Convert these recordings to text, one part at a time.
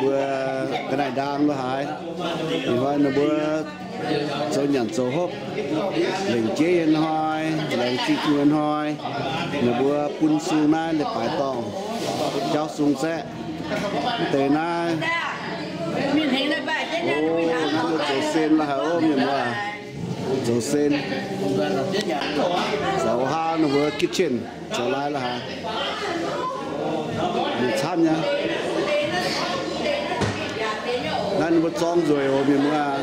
Mbuo ga'naaiv ndaang lo haaix, ih hnoi ninh mbuo zoux nyanc zoux hopv, lengc jeiv nyei hnoi, laengz zingh Tin-Hungh nyei hnoi, ninh mbuo bun sung naaiv leiz-baaix dorngh, jauv sung zaeqv. Mv deix naaiv, o, naaiv mbuo zoux sen lo haaix ov, mienh muoz, zoux sen, zoux haa ninh mbuo kitchen. Zoux lai lo haaix, ninh camv nyei. Naaiv ninh mbuo zorng nzueic oc, mienh muoz aac.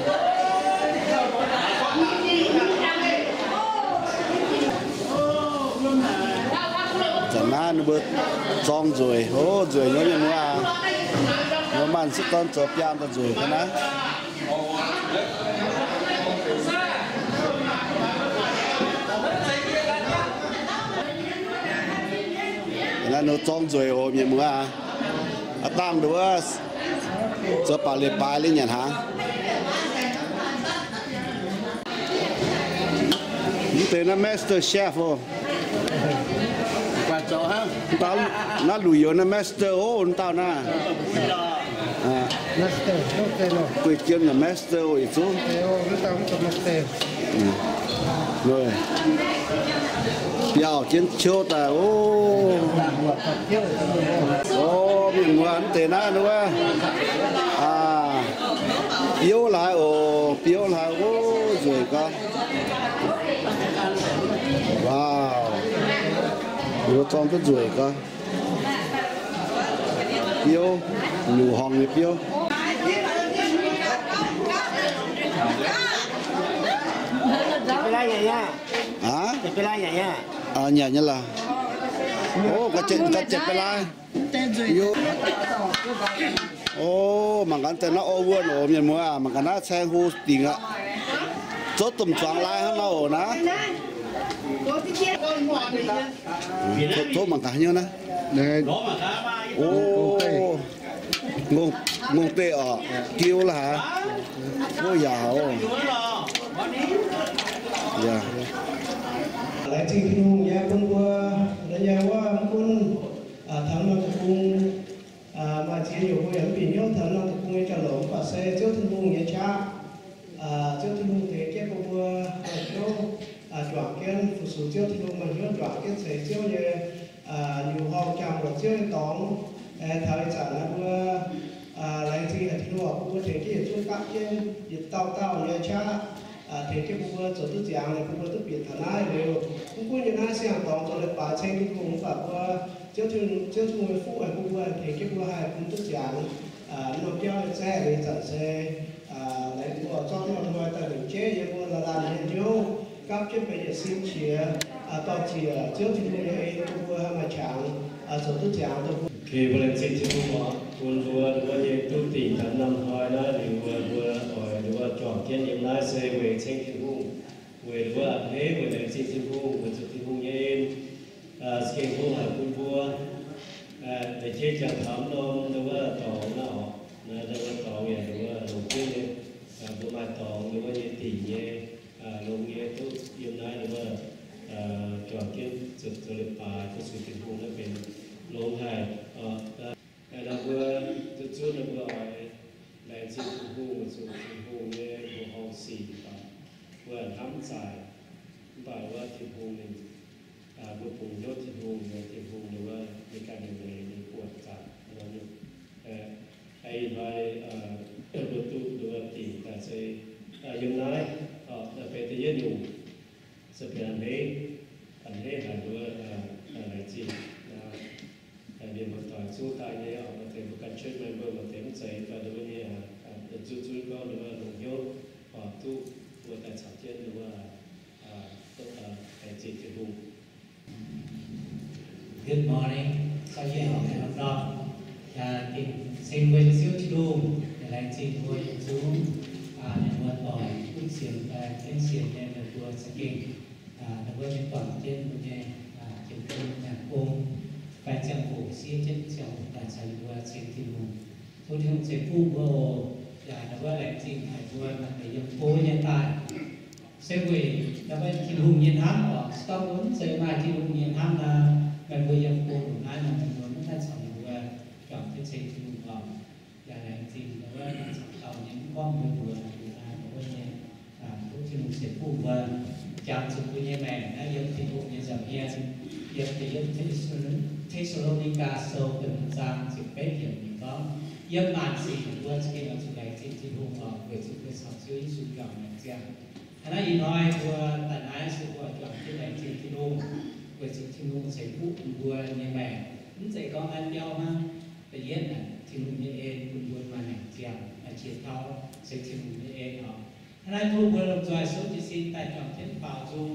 Zanc naaiv ninh mbuo zorng nzueic, o, nzueic nyei, mienh muoz aac. Mbuo maaih sieqv dorn zoux biangh daaih nzueic ga'naaiv. Naaiv ninh zorng nzueic oc, mienh muoz aac. Aav dangh nduov, zoux baac leiz-baaix liuz nyanc hnaangx. Mv deix naaiv master chef oc. Naaiv luc youz naaiv master oc, dauh naaiv. Guei jiem naaic master oc, yietc zungv. Biauv jienv qouv daaih oc. O, mienh muoz, mv deix naaiv wuov, biouv laaix oc, biouv laaix oc, nzueic gaax. Wow, ninh mbuo zorng duqv nzueic gaax. Biouv, nyungc horngh nyei biouv. Aav, nyanc nyei laaix. O, ga'jiex, ga'jiex ba'laaih. O, mangc gaax daaih naaiv orv wuonh oc, mienh muoz aac, mangc gaax naaiv caeng hlo dingc aqv. Zouv domh zuangx lai hnangv nor oc naaiv. Tov mangc gaax haaix nyungc naaiv. O, ngongh, ngongh deic oc, giu laaix haaix. O, yaac oc. Yaac. Laengz zingh Tin-Hungh nyei bun mbuo, nyei wuov mv gunv taux norm deic-bung maaih ziex nyungc mbuo yaac mv bieqc hnyouv taux norm deic-bung nyei jauv-louc, mv baac se Ziouv Tin-Hungh nyei qaqv. Ziouv Tin-Hungh tengx jienv bun mbuo maaih hnyouv juangc jienv fu-sux Ziouv Tin-Hungh, maaih hnyouv juangc jienv ceix Ziouv nyei nyungc horngh jangx muoc Ziouv nyei dorngx. Taux ih zanc naaiv mbuo laengz zingh haic Tin-Hungh bun mbuo tengx jienv yietc zungv gapv jienv yietc dauh dauh nyei qaqv, tengx jienv bun mbuo zoux duqv ziangx, bun mbuo duqv bieqc taux naaiv liuz, mv gunv yiem naaiv siang-dorngx zoux leiz-baaix ceng Tin-Hungh, mv baac mbuo Ziouv Tin, Ziouv Tin-Hungh nyei fuqv aengx bun mbuo tengx jienv mbuo haih bun duqv ziangx. Norm biauv nyei zaeqv liuz zanc se laengz mbuo zorqv norm hnoi daaih lengc jeiv yiem mbuo laanh laanh nyei hnyouv, gapv jienv benx yietc sin qiex, dorh ziec Ziouv Tin-Hungh nyei en bun mbuo haih maaih qangx zoux duqv ziangx dongh mbuo. Mbuo laengz zingh Tin-Hungh oc, bun mbuo, mbuo nyei duqv dingc taux norm hnoi naaiv liuz, mbuo oix nduov juangc jienv yiem naaiv se weic ceng Tin-Hungh, weic nduov a'hneiv, weic laengz zingh Tin-Hungh, weic zuqc Tin-Hungh nyei en za'gengh hlo haic bun mbuo. La'jiex jangx taux norm nduov dorngx naaiv oc, naaiv nduov dorngx yaac nduov longc jienv nyei, mbuo maaih dorngx nduov nyei dingc nyei, longx nyei duqv yiem naaiv nduov juangc jienv zoux leiz-baaix fu-sux Tin-Hungh naaiv benx longx haic. Naaiv mbuo duqv zunv naaiv mbuo oix laengz zingh Tin-Hungh, weic zuqc Tin-Hungh nyei mbuoqc horngh sic baac mbuo hnamv zaaic, mv baac wuov Tin-Hungh ninh, mbuo bungx hnyouv Tin-Hungh, Tin-Hungh ninh wuov ninh ganh ninh leiz ninh buatc zaaic nor. Ih hnoi mbuo duqv nduov dingc daaih se yiem naaiv benx da'yietv nyungc, se benx a'hneiv, a'hneiv haic nduov laengz zingh mienh muoz-doic zungv daaih nyei oc. Maaih deix mbuo gan church member, maaih deix mv zeiz, daaih nduov nyei, zuqc zunv gorngv nduov longc hnyouv duqv mbuo daaih caux jienv nduov laengz zingh Tin-Hungh. Good morning. Sau yie horpc haaix norm dorngx. Gengh ceng mbuo nyei Ziouv Tin-Hungh, yaac laengz zingh mbuo yietc zungv mienh muoz-doic gunv sienx, jienv sienx nyei meih mbuo za'gengh, ninh mbuo mingh guangc jienv mbuo nyei jiem-gong, nyanc gong, fai ziangh hoc siev jienv ziangh hoc daaih caux yie mbuo ceng Tin-Hungh. Tov Tin-Hungh ceix fuqv mbuo oc. Yaac ninh mbuo laengz zingh haic mbuo maaih deix yiem go nyei daaih. Se weic naaiv mbuo Tin-Hungh nyei hnamv oc. Se gorngv mbuo mv zeiz maaih Tin-Hungh nyei hnamv nor, meih mbuo yiem go ndongc naaiv nor, meih mbuo mv haih caux ninh mbuo juangc jienv ceng Tin-Hungh oc. Yaac laengz zingh wuov camv dauh nyei mv gorngv mbuo mbuox, mbuo nyei, duqv Tin-Hungh ceix fuqv mbuo, jangx zuqc mbuo nyei maengc naaiv yiem Tin-Hungh nyei nza'hmien, yiem da'yietv Te^saa^lo^ni^gaa Sou da'hmz zaang ziepc betv yiemc ninh gorngv, yiem maanc sic mbuo za'gengh oix zuqc laengz zingh Tin-Hungh oc, weic zuqc mbuo caux Ziouv Yesu juangc maengc ziangh. Hnangv naaiv ih hnoi mbuo daaih naaiv se mbuo juangc jienv laengz zingh Tin-Hungh, weic zuqc Tin-Hungh ceix fuqv bun mbuo nyei maengc. Mv zeiz gorngv naaiv biauv hnangv. Da'yietv naaic, Tin-Hungh nyei en bun mbuo maaih maengc ziangh, maaih qiex tauv, se Tin-Hungh nyei en oc. Hnangv naaiv tov mbuo lomh nzoih souv jiez sin daaih juangc jienv baaux nzung.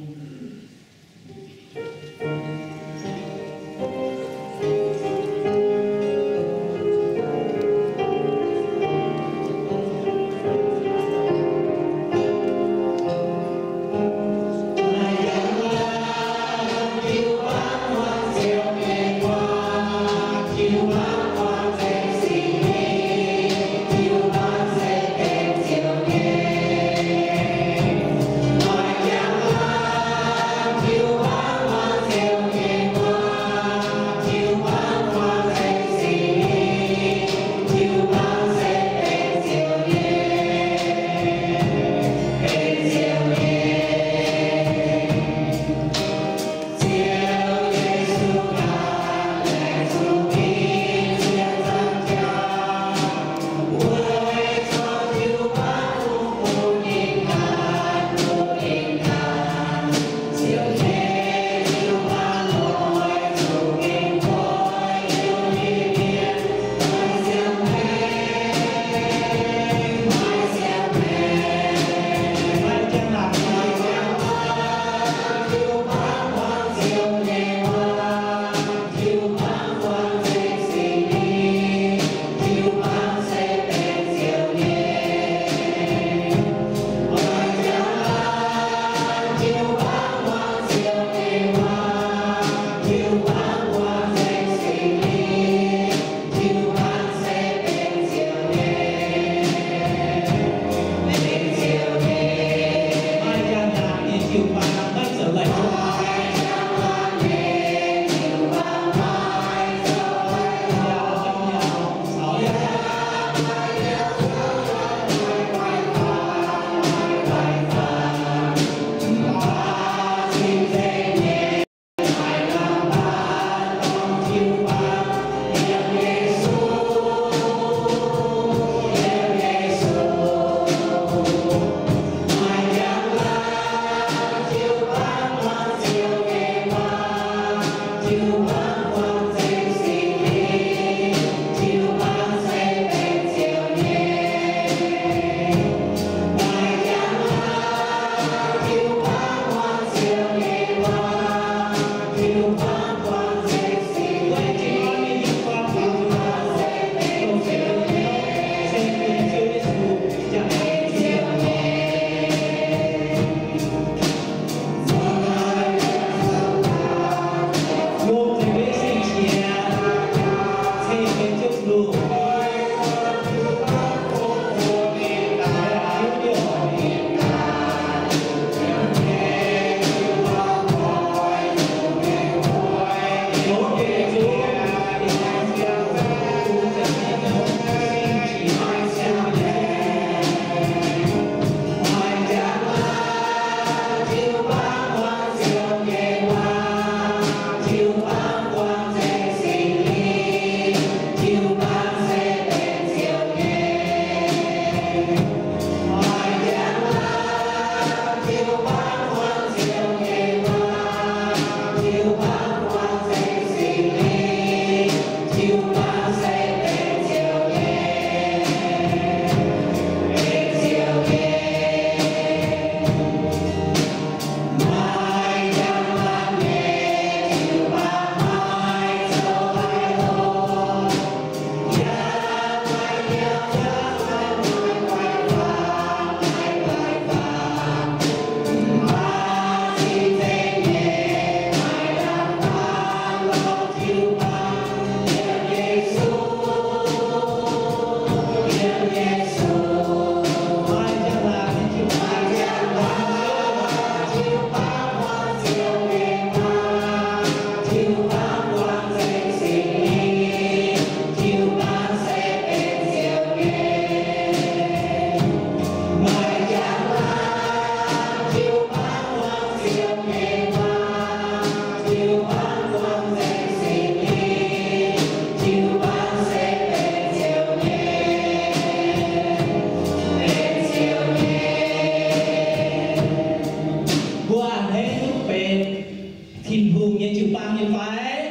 Tin-Hungh nyei jiu-baang nyei fai?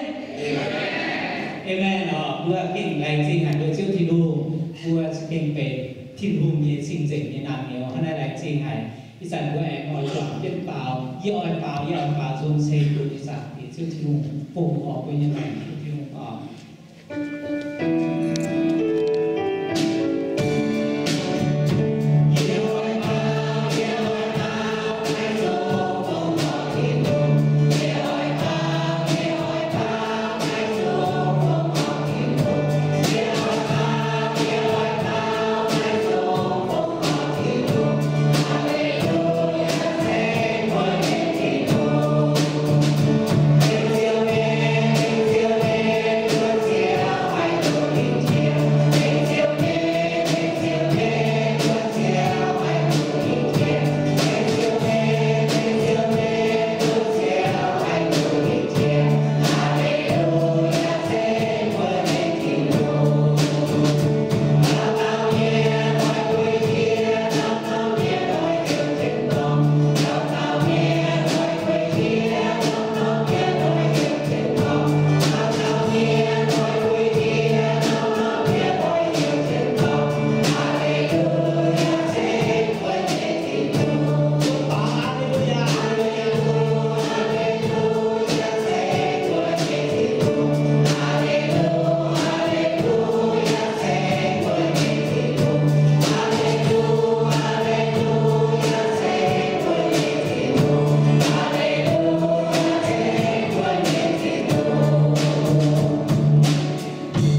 Amen oc. Mbuo gengh laengz zingh haic mbuo Ziouv Tin-Hungh, mbuo za'gengh benx Tin-Hungh nyei cing-nzengc nyei naamh nyouz. Hnangv naaiv laengz zingh haic. Ih zanc mbuo aengx oix juangc jienv baaux, yie oix baaux, yie oix baaux nzung ceng bun ih zanc deix Ziouv Tin-Hungh fongc horc mbuo nyei maengc Tin-Hungh oc.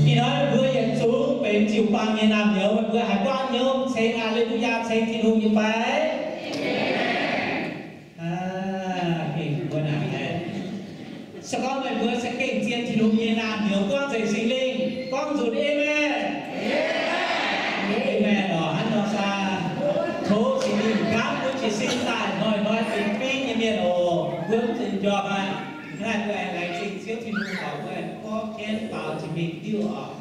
Ih hnoi mbuo yietc zungv benx jiu-baang nyei naamh nyouz, meih mbuo haiz buangv hnyouv ceng Aa^le^lu^yaa, ceng Tin-Hungh nyei fai? Aa, gengh mbuo naaic haic. Se gorngv meih mbuo se gengh zien Tin-Hungh nyei naamh nyouz, buangv nzengc Singx Lingh, gorngv nzunc Aamen. Aamen oc. Hnangv nor saah? Tov Singx Lingh gaanv mbuo jiez sin daaih hnoi-hnoi benx fingx nyei mienh oc. Mbuo mv zuqc njormh aqv. Hnangv naaiv mbuo aengx laengz zingh Ziouv Tin-Hungh oc, mbuo aengx gorngv jienv baaux jiex mingh diuh oc.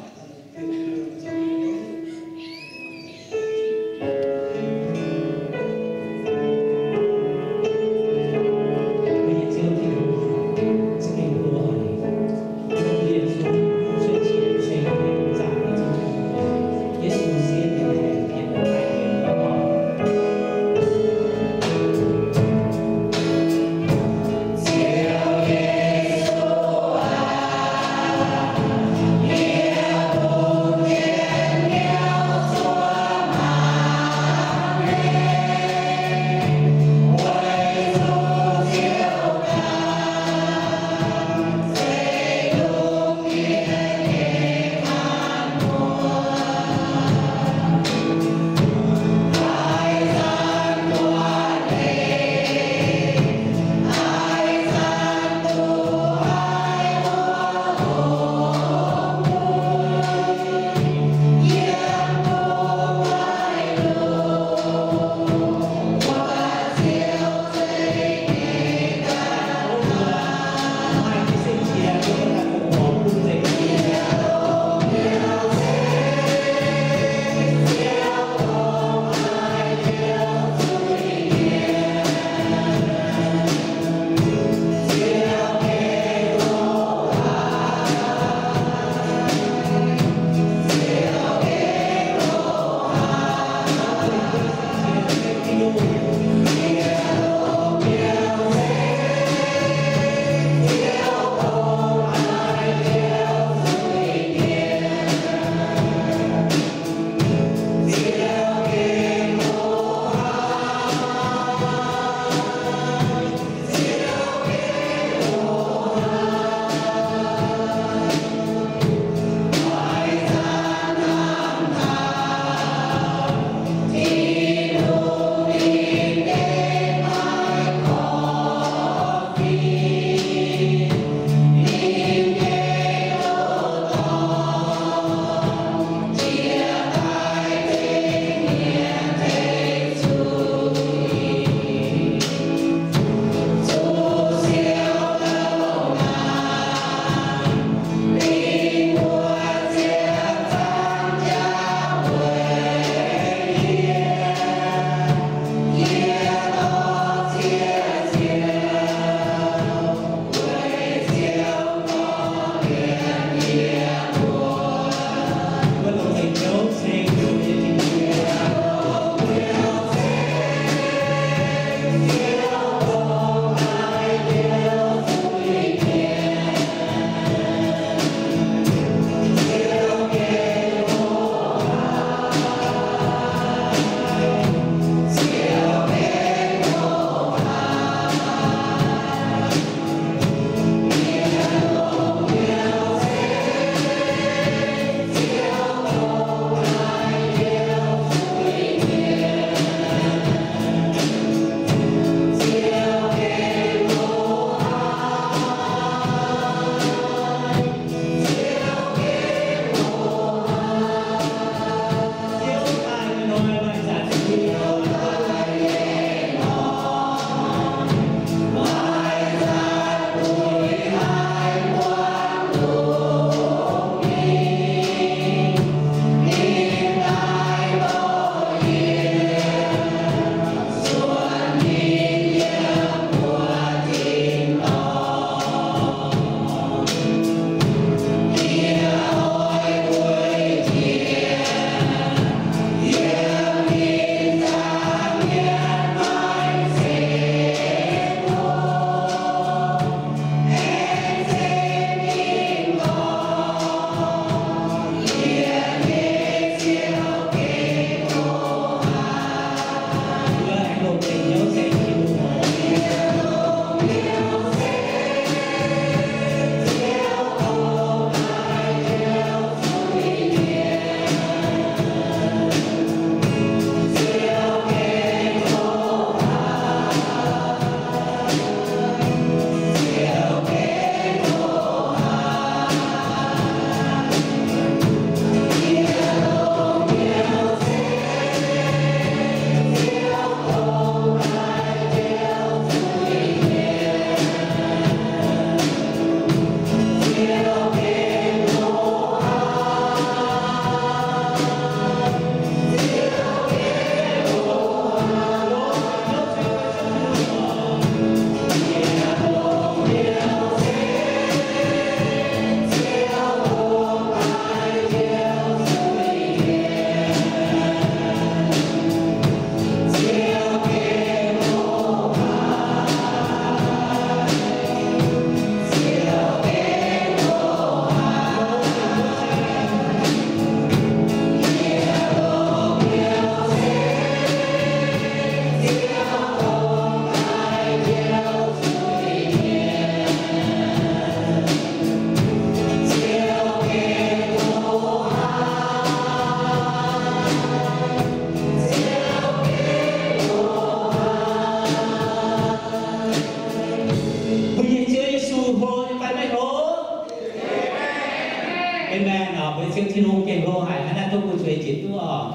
Aamen oc. Mbuo Ziouv Tin-Hungh gengh hlo haic hnangv naaiv tov mbuo zueiz njiec duqv oc.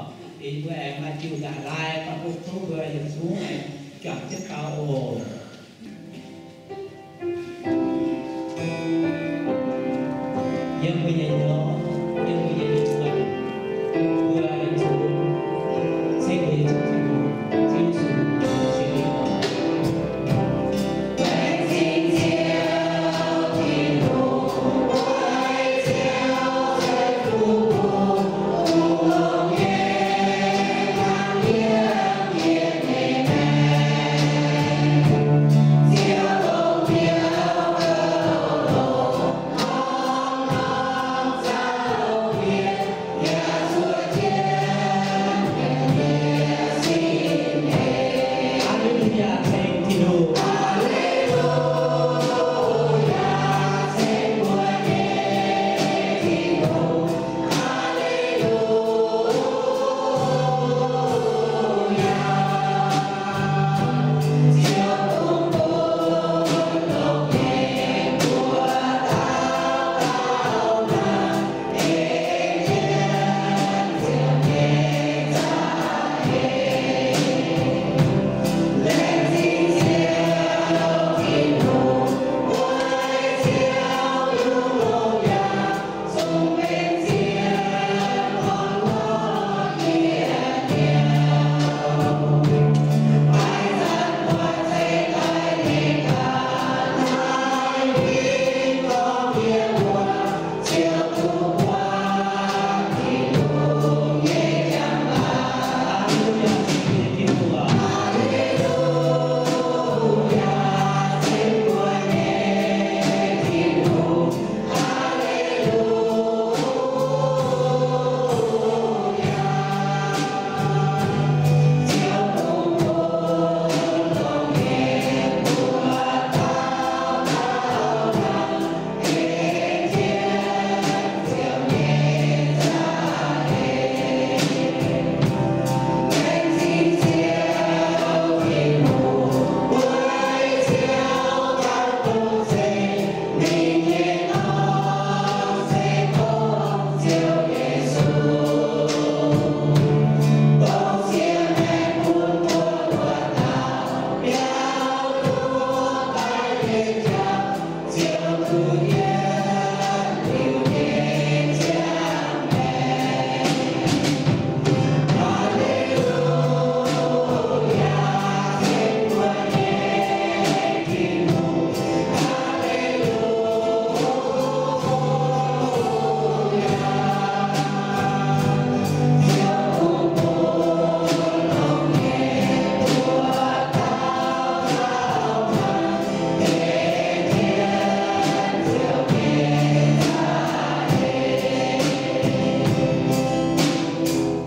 Ih mbuo aengx maaih diuh nzangc-laai baac mbuo tov mbuo yietc zungv aengx juangc jienv dau oc. Yiem mbuo nyei hnyouv, yiem mbuo nyei lingh wuonh, mbuo yietc zungv ceng mbuo nyei Ziouv Tin-Hungh, Ziouv Yesu, Singx Lingh.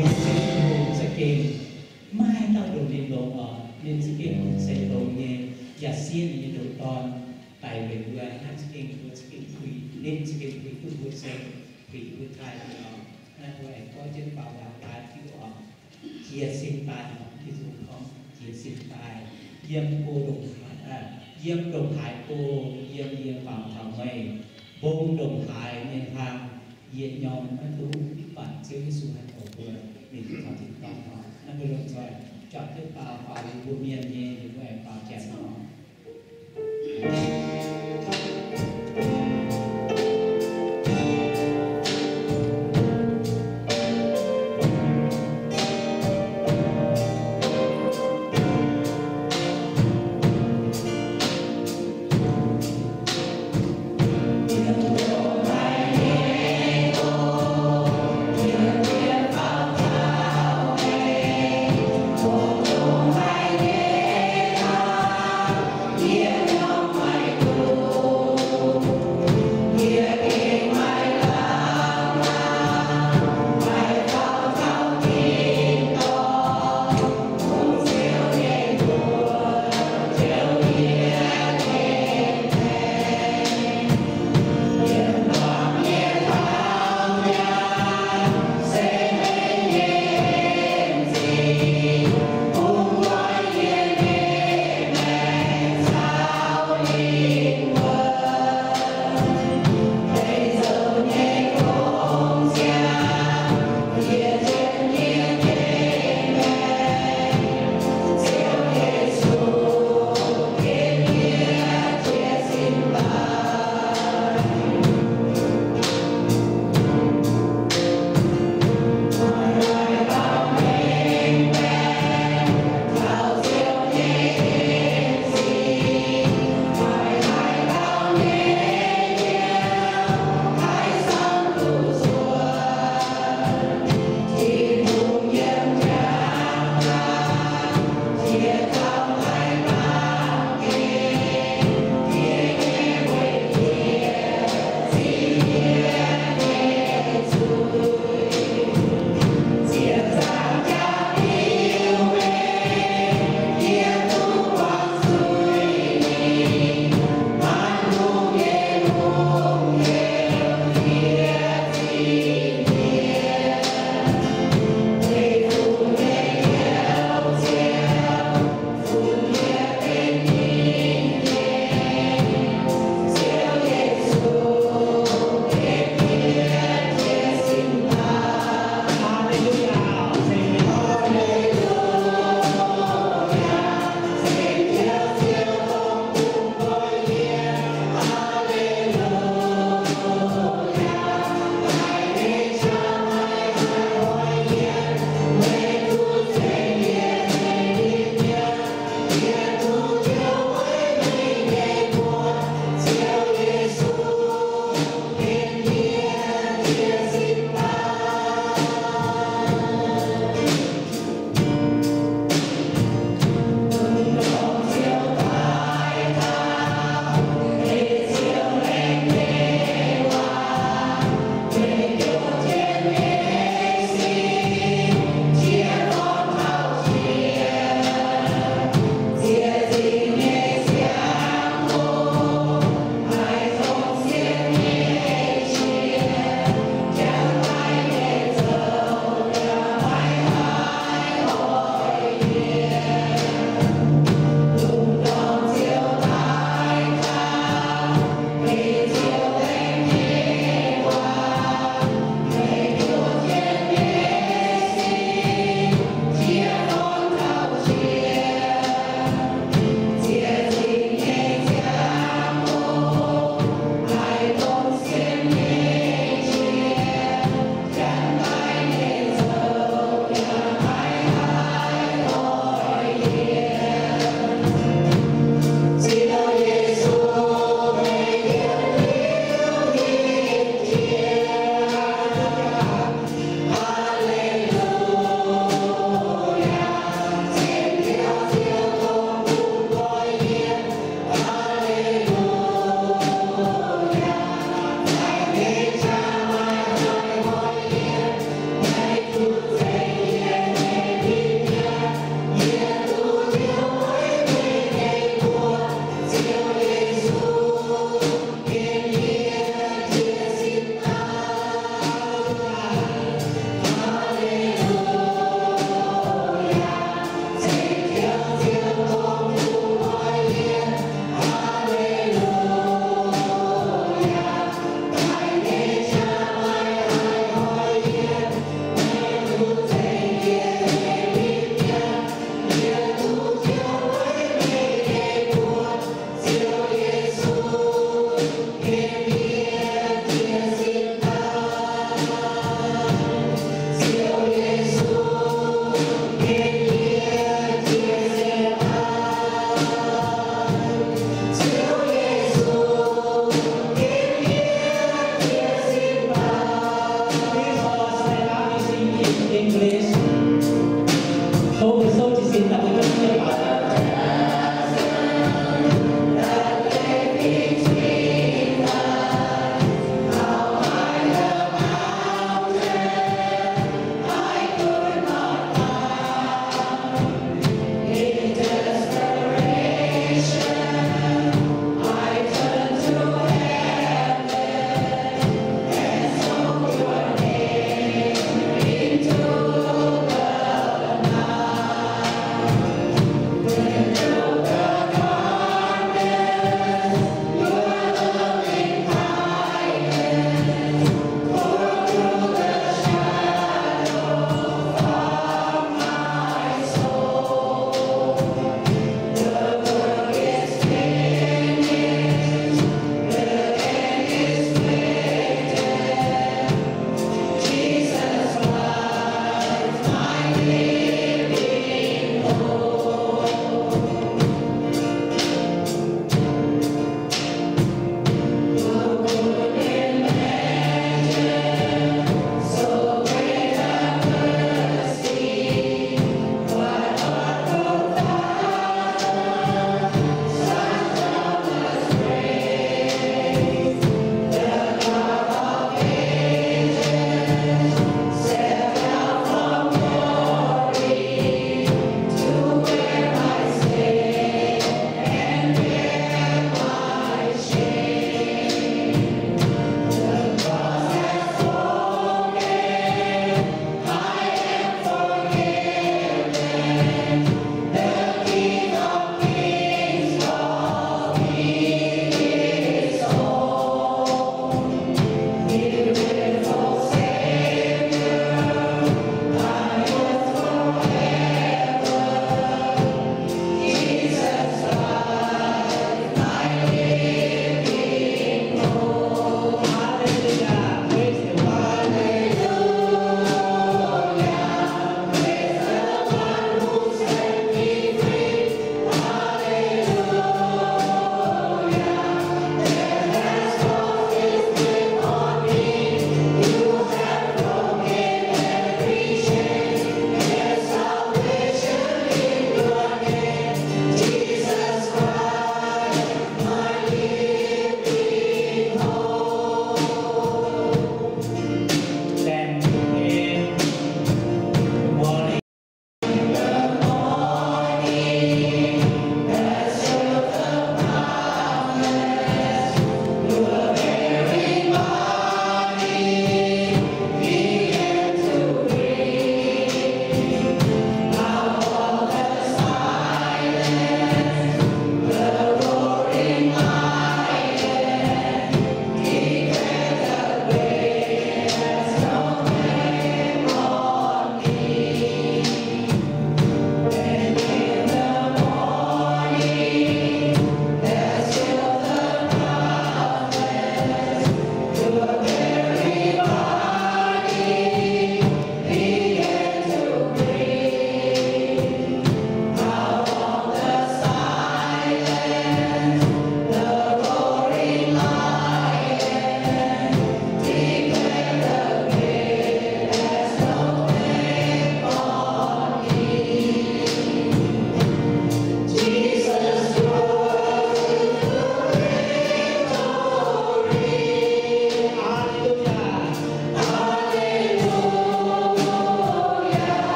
Mbuo nyei Ziouv Tin-Hungh za'gengh maiv dauh ndongc ninh longx oc. Ninh za'gengh bun se longx nyei, yaac siev ninh nyei ndoqc Dorn daic weic mbuo. Naaiv za'gengh mbuo za'gengh puix, ninh za'gengh puix duqv mbuo se puix mbuo taaih oc. Naaiv mbuo aengx gorngv jienv faaux ndaangc daaih diuh oc. Jiez sin daaih oc. Tin-Hungh gorngv jiez sin daaih, yiem go ndongc haaix, yiem ndongc haaix go, yiem yie faaux taux meih, mbong ndongc haaix nyei hlang, yie nyorng maiv duqv. Mv baac Ziouv Yesu haih dorh mbuo mingh taux tin-dorngh oc. Naaiv mbuo lomh nzoih juangc jienv faaux, faaux liuz mbuo mienh nyei, liuz mbuo aengx faaux janx oc.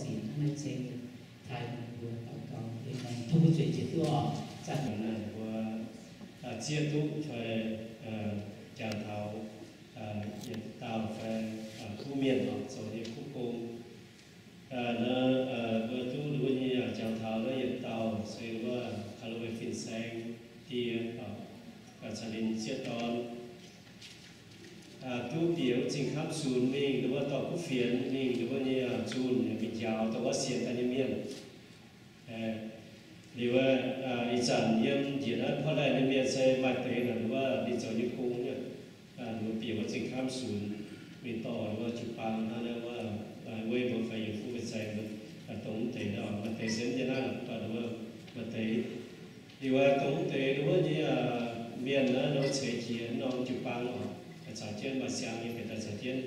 Sienx hnangv naaiv ceng taaih bun mbuo daux gaux. Amen. Tov mbuo zueiz jiex duqv oc. Zanc naaiv mbuo zieqv duqv fai jangx taux yietc dauh fai kuv mienh oc, zoux nyei kuv gong. Naaiv mbuo duqv nduov nyei jangx taux naaiv yietc dauh se wuov Callaway fin-saeng die, caux ninh sieqv dorn duqv bieqc wuov Zingh Kamv Sunx mingh nduov dorh kuv fienx mingh nduov nyei zunh mingh njaaux dongh wuov sienx daaih nyei mienh. Liuz ih zanc yiem njiec naaiv Portland nyei mienh se maaih deix naaic nduov ninh zoux nyei gong, nduov bieqc wuov Zingh Kamv Sunx mingh dorh nduov jiu-baang hnangv naaiv wuov, Wei mbuo fai Yietc Fuqv Fin-Saeng dongh wuov deix, maaih deix se mv nyei naaiv, mv baac nduov maaih deix. Liuz dongh wuov deix nduov nyei mienh naaiv nor ceix jiez norm jiu-baang oc, caux jienv maaih siang nyei benx daaih caux jienv.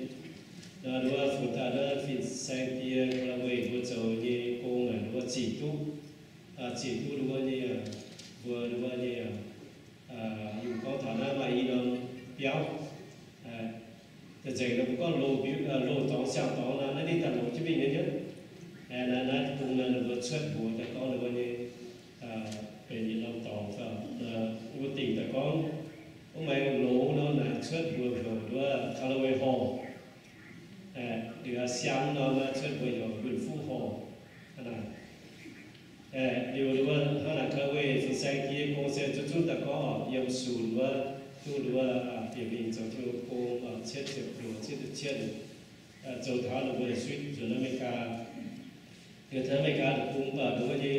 Nduov funx daaih naaiv fin-saeng die Callaway mbuo zoux nyei gong naaic nduov zic duqv, zic duqv nduov nyei, mbuo nduov nyei, yungz gorngv taux naaiv maaih i norm biauv. Da'nzengc nor mbuo gorngv loz, loz dorngx siang dorngx naaiv, naaiv ninh daaih longx jienv mingh nyei. Naaiv, naaiv bung naaiv ninh mbuo cuotv mbuox daaih gorngv ninh mbuo nyei benx yietc norm dorngx fai, mbuo dingc daaih gorngv, mv maaih loz nor naaic cuotv mbuox heuc nduov Callaway Hall. Liuz siang nor naaiv cuotv mbuox heuc Yietc Fuqv Hall. Hnangv naaic. Liuz nduov hnangv naaic Callaway fin-saeng die gong se zuqc zunv daaih gorngv oc, yiem sunx wuov duqv nduov bieqc mingh zoux Tin-Hungh gong, cietv ziepc luoqc, cietv ziepc cien, zoux taux ninh mbuo suiv nzuonx America. Liuz taux America deic-bung mv baac nduov nyei,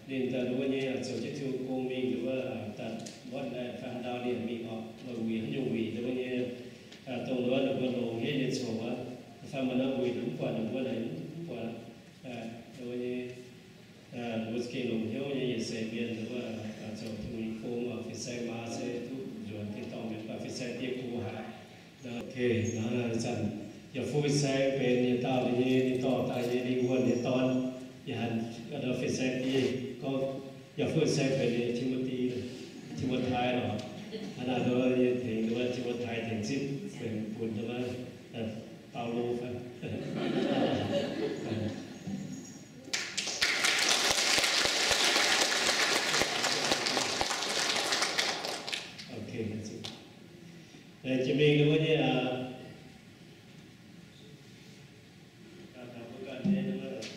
ninh daaih nduov nyei zoux jienv Tin-Hungh gong mingh nduov daaih Portland fai haaix ndau ninh mingh oc, maaih wuic haaix nyungc wuic nduov nyei, dongh nduov ninh mbuo longx haic nyei coc aqv, fai maaih norm wuic mv buatc ninh mbuo naaic mv buatc. Nduov nyei, mbuo gengh longc hnyouv nyei yietc seix mienh nduov zoux Tin-Hungh nyei gong oc. Fin-saeng maa se duqv nzuonx tin-dorngh mienh, mv baac fin-saeng die go haic. Ok, ih zanc Yietc Fuqv Fin-Saeng benx yietc dauh ninh nyei, ninh dorh daaih nyei, ninh wuonh nyei dorn. Yie hanc fin-saeng die gorngv Yietc Fuqv Fin-Saeng benx ninh nyei Ti^mo^ti, Ti^mo^tai lorqc. Hnangv naaic nduov nyei tengx nduov Ti^mo^tai tengx zipv benx bun nduov Baulo fai. Ok, jiex mingh nduov nyei, aa,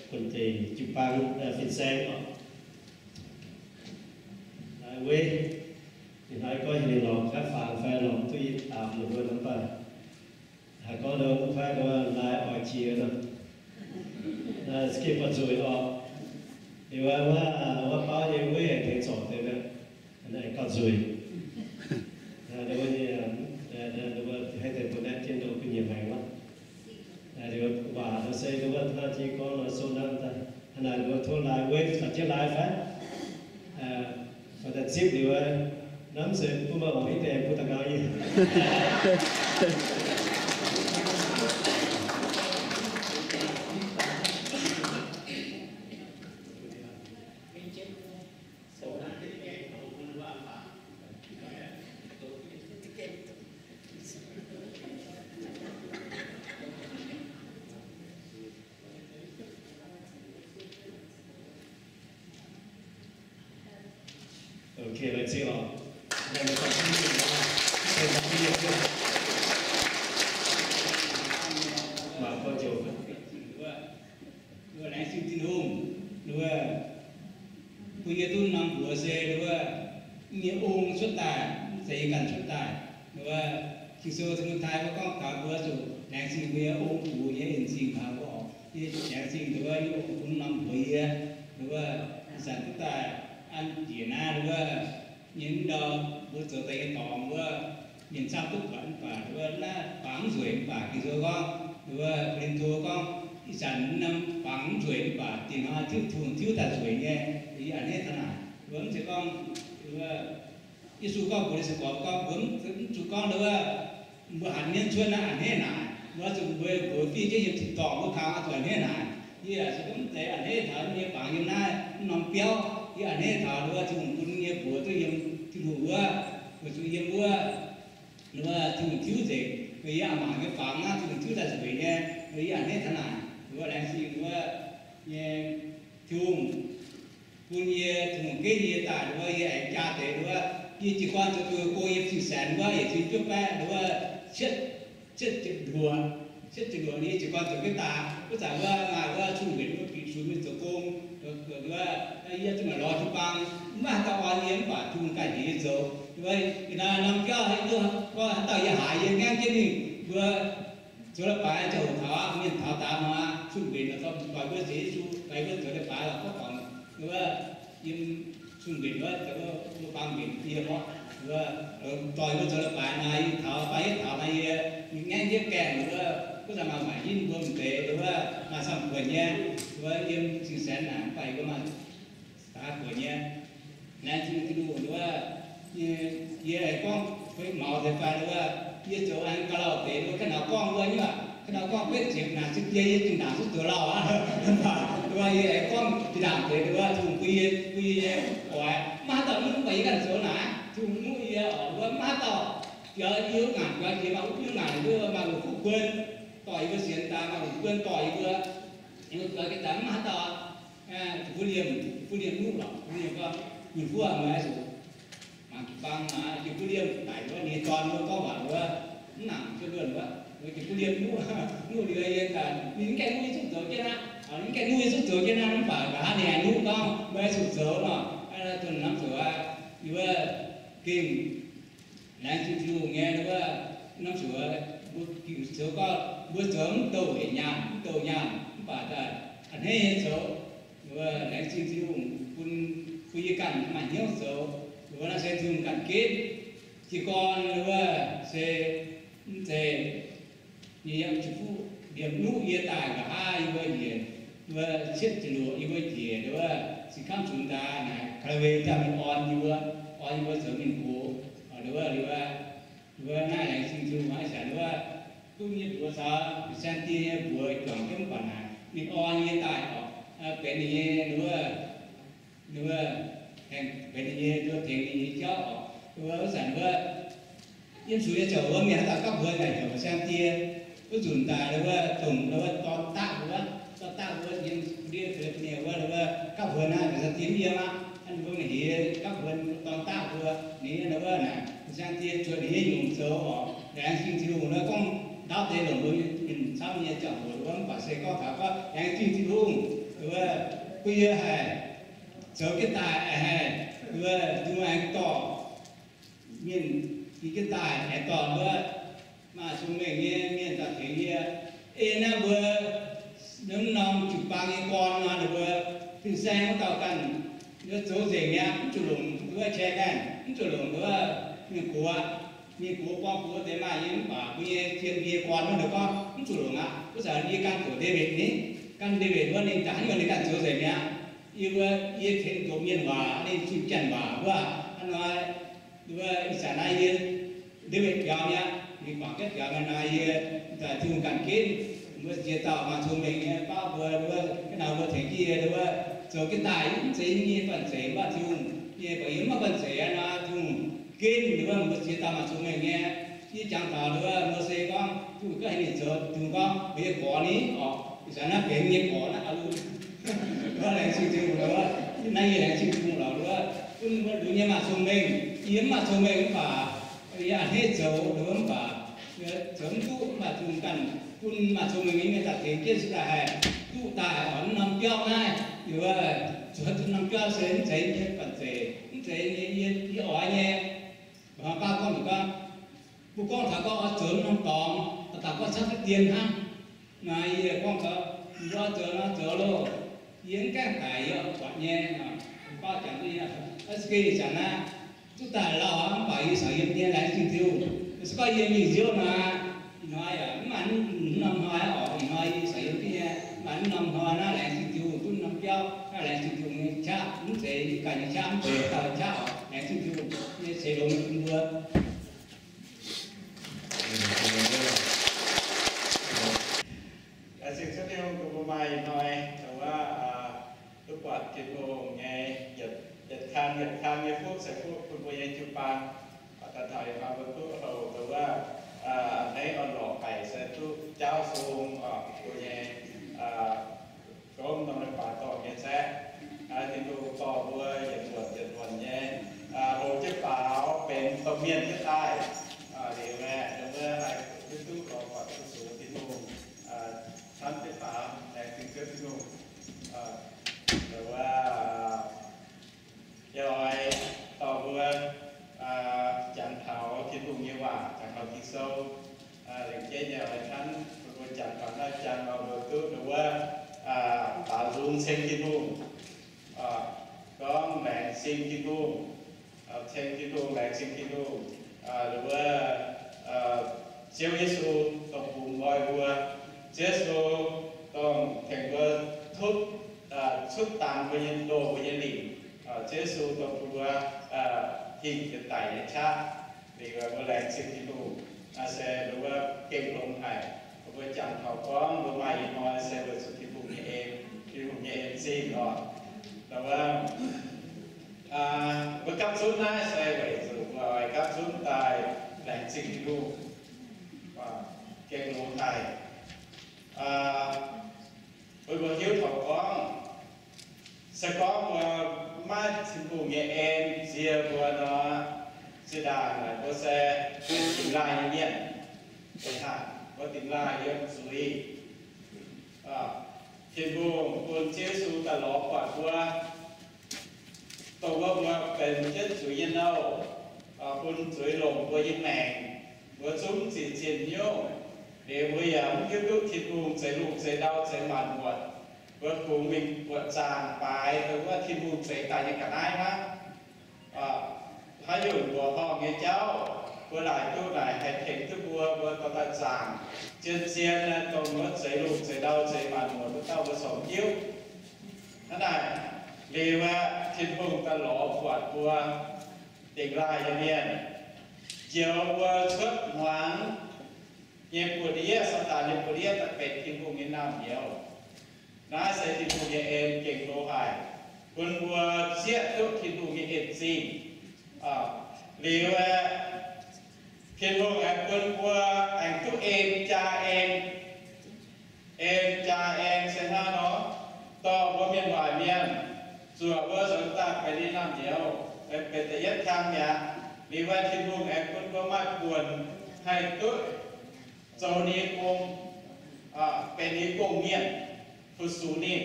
guon deic jiu-baang fin-saeng oc. Lai Wei, ih hnoi gorngv heuc ninh lorz kaav fangx fai lorz duqv i aapc ninh mbuo nor mv baac haiz gorngv nor mv kuaaiv nor lai oix jiex nor, gengh buatc nzueic oc. Liuz wuov, wuov bauv nyei Wei aengx tengx zorc deix mi'aqv, gauh nzueic. Wuov nyei, haih deix mbuo naaiv jienv nor gu'nyiec maengx wuov. Liuz waac nor se wuov hnangv jiex gorngv nor so hnangv daaih, hnangv naaic mbuo tov lai Wei caux jienv lai fai? Fai daaih zipv liuz, hnamv se bun maaih oc, hitv deix bun da'nqaang yie. Ok, laengz zingh oc. Mangc gorx joux. Laengz zingh Tin-Hungh, wuov, bun yie duqv norm mbuox se wuov, nyei ong cuotv daaih, mv zeiz yie ganh cuotv daaih. Wuov, Ging-Sou Ti^mo^tai wuov gorngv taux mbuo zuqc laengz zingh mbuo nyei ong-gux nyei en-zingh taux mbuo oc. Yie laengz zingh wuov, yie ong-gux bun norm mbuox yie, wuov, ih zanc duqv daaih an njiec naaiv wuov, nyei mv ndau mbuo zoux daaih nyei dorngx wuov, mienh camv duqv buatc mv baac wuov naaiv bangc mv nzueic mv baac Ging-Sou gorngv, wuov Ko^lin^to gorngv, ih zanc norm bangc mv nzueic mv baac dingc hnoi tiuv, Tin-Hungh tiuv daaih nzueic nyei. Yie a'hneiv taux naaic, wuov mv zeiz gorngv, wuov Yesu gorngv mbuox ninh nyei gorx gorngv, mbuo mv zuqc gorngv wuov, mbuo hanc mienv cuotv naaiv a'hneiv naaic, mbuo zuqc mbuo, mbuo fiev jienv yiem tin-dorngh wuov kang oix zuqc a'hneiv naaic. Yie aac se mv zeiz a'hneiv taux yie nyei bangc yiem naaiv mv norm biauv. Yie a'hneiv taux wuov Tin-Hungh bun yie nyei mbuox duqv yiem Tin-Hungh wuov, weic zuqc yiem wuov, wuov Tin-Hungh tiuv nzengc. Weic yie a'mangc nyei fangx naaiv Tin-Hungh tiuv daaih nzueic nyei. Weic yie a'hneiv taux naaic, wuov laengz zingh wuov nyei Tin-Hungh bun yie, Tin-Hungh ginv yie daaih wuov, yie aengx jaa deix wuov, yie jiez gorn zoux duqv go yiem cing-saengx wuov, yietc cin juov baeqv wuov, cietv, cietv ziepc luoqc, cietv ziepc luoqc yie jiez gorn zoux jienv daaih. Wuov zanc wuov maaih wuov cun-mbenc wuov bieqc sunx mingh zoux gong, wuov, yie zuqc maaih lorz jiu-baang, maiv haaix dauh orn yie mv baac Tin-Hungh ganh heuc yie zoux. Wuov, ih naaiv norm biauv haaix dauh yie haiz yie ngaengv jienv mingh mbuo zoux leiz-baaix ziangh hoc taux aqv, mienh taux daaih nor, cun-mbenc nor, doix mbuo sienx Yesu, doix mbuo zoux leiz-baaix lorqc, gorngv, wuov, yiem cun-mbenc wuov, zoux wuov baang mbenc yie mborqv, wuov, doix mbuo zoux leiz-baaix naaiv, yie taux, baac yie taux naaiv yie, yie ngaengv jienv gaengh wuov, wuov zanc maaih maaic yinh mbuo m'deix wuov, maaih camv-buonc nyei, wuov yiem cing-saengx naaic, baac yie mbuo maaih daaih buonc nyei. Laengz zingh Tin-Hungh wuov, yie aengx gorngv kuinx maux deix fai wuov, yie zoux aengx ga'lauh deix wuov, ga'naaiv gorngv wuov nyei aac, ga'naaiv gorngv betv ziepc naaic zipv jiex yie zinh ndaangc zuqc zoux lauh aqv. Wuov yie aengx gorngv zinh ndaangc deix wuov, Tin-Hungh bun yie, bun yie nyei oix, maiv haaix dauh mv baac yie ganh zoux naaic, Tin-Hungh muoqv yie oc, wuov maiv haaix dauh biaux yie wuov ngaanc, biaux jiex maaih wuov yie wuov ngaanc, maaih longc fuqv buon dorh yie mbuo sienx daaih, maaih longc buon dorh yie mbuo, yie mbuo biaux jienv daaih mv haaix dauh. Jiex fuqv liemh, jiex fuqv liemh nuqv lorqc, fuqv liemh gorngv, ninh fuqv meih zuqc mangc jiu-baang aqv. Jiex fuqv liemh daic wuov, ninh dorn wuov gorngv waac wuov, mv nangc jienv luonh wuov, jiex fuqv liemh nuqv, nuqv liuz yie ganh, ninh mv gaengh nuqv yie zuqc zoux jienv aqv. Ninh mv gaengh nuqv yie zuqc zoux jienv aqv, mv baac nqa'haav ninh aengx nuqv gorngv, meih zuqc zoux nor, zuqc norm zoux aqv. Yie wuov gengh laengz zingh Tin-Hungh nyei wuov, norm zoux, mbuo gengh zoux gorngv mbuo zoux mv douh hec nyaanh, mv douh nyaanh, mv baac daaih a'hneiv nyei zoux. Wuov laengz zingh Tin-Hungh bun, bun yie ganh maaih hnyouv zoux. Wuov naaiv se Tin-Hungh ganh ginv. Jiez gorn wuov se mv zeiz yie yiem jiex fuqv liemh nuqv yie daaih nqa'haav yie mbuo njiec, wuov cietv ziepc luoqc yie mbuo njiec wuov, se kamv zunx daaih naaic, Calvary jangx mingh orn yie mbuo, orn yie mbuo zoux mienh gox. Wuov, wuov, wuov naaiv laengz zingh Tin-Hungh aqv. Ih zanc wuov duqv nyei mbuox caux saeng-die nyei mbuox juangc jienv mv baac naaic, ninh orn yie daaih oc, benx ninh nyei wuov, wuov, aengx benx ninh nyei, wuov tengx ninh nyei jauv oc. Wuov, wuov zanc wuov, yiem zuqc nyei ziangh hoc mienh haaix dauh gapv huon naaic heuc saeng-die. Wuov nzunc daaih wuov, dongh wuov dorn daqv wuov, dorn daqv wuov yiem ndiev California wuov, wuov gapv huon naaiv saeng-die mv yiem aqv. Hnangv mbuo maaih heix gapv huon dorn daqv wuov, ninh wuov naaic, saeng-die zuotc ninh nyei nyungc zoux oc. Laengz zingh Tin-Hungh wuov gorngv ndaauv deix longc mbuo mienh camv nyei ziangh hoc wuov, mv baac se gorngv taux gorngv laengz zingh Tin-Hungh wuov, bun yie haih zoux jienv daaih, haih wuov, Tin-Hungh aengx dorh mienh jiex jienv daaih, aengx dorh wuov maaih cong-mengh nyei mienh daaih tengx yie. Ei naaiv mbuo norm jiu-baang nyei gorn nor, ninh mbuo fin-saeng wuov dauh ganh zoux nzengc mi'aqv, mv zuqc longc wuov chairman, mv zuqc longc wuov mienh gox aqv. Mienh gox gorngv gox deix maaih nyei mv baac mbuo nyei zien mbuo nyei gorn wuov, ninh gorngv mv zuqc longc aqv. Wuov zanc yie ganh zoux David ni, ganh David wuov ninh daaih hnangv nor ninh ganh zoux nzengc mi'aqv. Yie mbuo, yie tengx doqc mienh waac, ninh zunh janx waac wuov, hnangv nor, wuov ih zanc naaiv yie David biaux mi'aqv, ninh guangc jienv biaux mi'aqv nor, yie daaih Tin-Hungh ganh ginv. Mbuo ziex dauh maaih cong-mengh nyei baav mbuo, wuov, hnangv nor mbuo tengx jienv yie wuov zoux jienv daaih, mv zeiz yie nyei banh zeic, mv baac Tin-Hungh nyei, baac yie mv maaih banh zeic aqv nor, Tin-Hungh ginv wuov mbuo ziex dauh maaih cong-mengh nyei. Yie jangx taux wuov Mose gorngv, Tin-Hungh ganh heuc ninh zoux, Tin-Hungh gorngv, Meih nyei gorx ni oc. Ih zanc naaiv benx yie nyei gorx naaiv aqv. Wuov laengz zingh Tin-Hungh lorqc, naaiv yie laengz zingh Tin-Hungh lorqc wuov, bun mbuo lunx nyei maaih cong-mengh. Yie mv maaih cong-mengh mv baac yie a'hneiv zoux wuov mv baac zoux mv duqv, mv baac Tin-Hungh ganh bun maaih cong-mengh nyei mienh daaih tengx jienv se daaih haih duqv daaih oc. Mv norm biauv naaiv, wuov, zuotc duqv norm biauv se mv zeiz yie nyei banh zeic, mv zeiz yie, yie oix nyei. Mv baac gorngv, gorngv, mbuo gorngv taux gorngv oix zoux norm dorngx, daaih gorngv camv deix dien hnangv. Naaiv yie gorngv taux, mbuo zoux nor zoux loh, yie mv gaengh daic yie buatc nyei. Baav jangx duqv nyei, se gengh zanc naaiv duqv daaih lauh mv baac yie caux yiem nyei laengz zingh Tin-Hungh. Se gorngv yie mingh nziouv nor, ih hnoi yaac mv maaih norm hnoi oc. Ih hnoi yie caux yiem duqv nyei, mv maaih norm hnoi naaiv laengz zingh Tin-Hungh, duqv norm biauv naaiv laengz zingh Tin-Hungh nyei qaqv, mv zeiz yie ganh nyei qaqv, mv zeiz dauh nyei qaqv oc. Laengz zingh Tin-Hungh nyei ceix longx bun mbuo. Laengz zingh Ziouv Tin-Hungh bun mbuo maaih ih hnoi, wuov, duqv buatc Tin-Hungh nyei yietc kang yietc kang nyei fuqv ceix fuqv bun mbuo nyei jiu-baang. Daaih taux ih hnoi mbuo duqv houc wuov, a'hneiv orn-lorqc haic se duqv jaauv sung oc, mbuo nyei gomv norm leiz-baaix. Tin-Hungh, gorngv laengz zingh Tin-Hungh, ceng Tin-Hungh, laengz zingh Tin-Hungh, wuov, Ziouv Yesu dongh bungx nqoi mbuo, Ziouv Yesu dongh tengx mbuo cuotv, cuotv dangx mbuo nyei ndoh, mbuo nyei lingc, Ziouv Yesu dongh bun mbuo hingh jiex daic nyei qaqv. Liuz mbuo laengz zingh Tin-Hungh, se mbuo gengh longx haic. Mbuo jangx taux gorngv mbuo maaih ih hnoi se weic zuqc Tin-Hungh nyei en, Tin-Hungh nyei en zingh oc. Mbuo gapv zunv naaiv se weic zuqc mbuo oix gapv zunv daaih laengz zingh Tin-Hungh, gengh longx haic. Mbuo, mbuo hiuv taux gorngv, se gorngv mbuo maiv Tin-Hungh nyei en nzie mbuo nor, zinh ndaangc mbuo se dingx laaih nyei mienh, mbuo dingx laaih yiem zuiz. Tin-Hungh bun Ziouv Yesu daaih lorz buatc mbuo, dongh wuov mbuo benx jienv zuiz nyei nouh, bun zuiz longc mbuo nyei maengc, mbuo zungv zinh zinh hnyouv. Liuz mbuo yaac mv hiuv duqv Tin-Hungh zeix lungh zeix ndau zeix maanc muotc. Mbuo kungx mingh buatc zaangc baaix dongh wuov Tin-Hungh zeix daaih nyei ga'naaiv hnangv. Haaix nyungc mbuoqc horngh nyei jauv mbuo laaic duqv naaic haih tengx duqv mbuo, mbuo dorh daaih zaangc. Zien-zien dongh wuov zeix lungh zeix ndau zeix maanc muotc wuov dauh mbuo corc mv hiuv. Hnangv naaic, liuz aeqv, Tin-Hungh daaih lorz buatc mbuo dingx laaih nyei mienh, njoux mbuo cuotv hmuangx nyei buoz-ndiev, Saadaan nyei buoz-ndiev daaih benx Tin-Hungh nyei naamh nyouz. Naaiv se Tin-Hungh nyei en gengh hlo haic, bun mbuo zieqv duqv Tin-Hungh nyei en zingh. Liuz aeqv, Tin-Hungh aengx bun mbuo aengx duqv en jaa en. En jaa en se hnangv nor, dorh mbuo mienh waaic mienh, zuoqc mbuo zoux daaih benx ninh naamh nyouz, benx da'yietv kang mi'aqv. Liuz aeqv, Tin-Hungh aengx bun mbuo maaih buonc haih duqv zoux ninh nyei gong, benx ninh nyei gong-mienh, fu-sux ninh.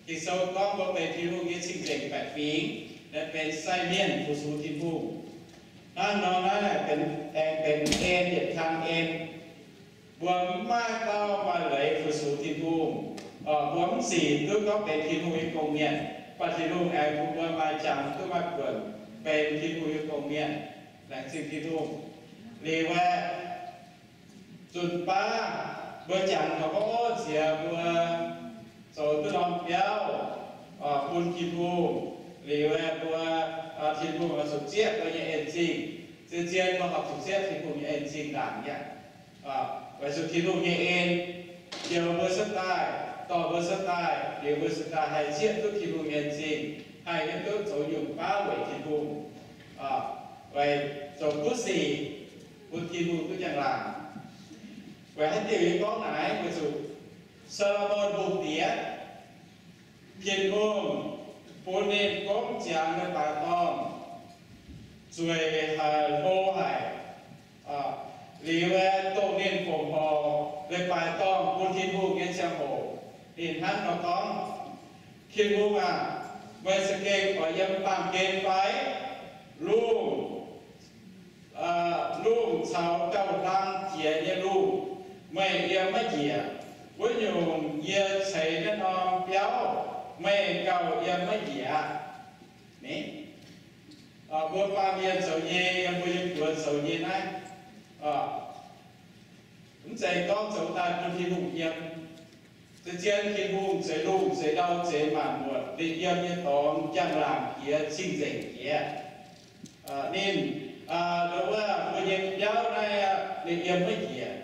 Ging-Sou gorngv mbuo benx Tin-Hungh nyei cing-nzengc baeqc fingx, benx sai mienh fu-sux Tin-Hungh. Hnangv nor naaiv aengx benx en yietc kang en. Mbuo mv maaih dauh maaih leiz fu-sux Tin-Hungh. Mbuo mv zic duqv gorngv benx Tin-Hungh nyei gong-mienh, mv baac Tin-Hungh aengx bun mbuo maaih jangx duqv maaih buonc benx Tin-Hungh nyei gong-mienh. Laengz zingh Tin-Hungh. Liuz aeqv, zunc baav mbuo jangx taux gorngv ziex mbuo zoux duqv norm biauv bun Tin-Hungh. Liuz aeqv, mbuo, Tin-Hungh oix zuqc zieqv mbuo nyei en zingh. Zien-zien mbuo horpc zuqc zieqv Tin-Hungh nyei en zingh ndaangc mi'aqv. Weic zuqc Tin-Hungh nyei en njoux mbuo cuotv daaih, dorh mbuo cuotv daaih, liuz mbuo cuotv daaih haih zieqv duqv Tin-Hungh nyei en zingh, haih yiem duqv zoux nyungc baav weic Tin-Hungh, weic zoux kuv sic bun Tin-Hungh duqv njang-laangc. Weic haaix diuc yie gorngv naaic? Weic zuqc Saa^lo^morn Hungh diex, Tin-Hungh bun ninh gomv ziangx leiz-baaix dorngh, zueiz haic, hlo haic. Liuz aeqv, dongh ninh fongc horc leiz-baaix dorngh bun Tin-Hungh nyei ziangh hoc, ninh hnangv nor gorngv, Tin-Hungh aac, meih za'gengh oix yiem baamh gen fai? Lungh, lungh caux gauh hlang jiex nyei lungh meih yiem maiv njiec. Wuov nyungc yie ceix naaiv norm biauv meih gauh yiem maiv njiec aqv. Mbuo baamh mienh zoux nyei, yiem mbuo nyei buonc zoux nyei naaiv, mv zeiz gorngv zoux daaih bun Tin-Hungh yiem. Zien-zien Tin-Hungh zeix lungh zeix ndau zeix maanc muotc, ninh yiem nyei dorngx njang-laangc jiex, cing-nzengc jiex. Ninh, wuov, mbuo nyei biauv naaiv, ninh yiem maiv njiec.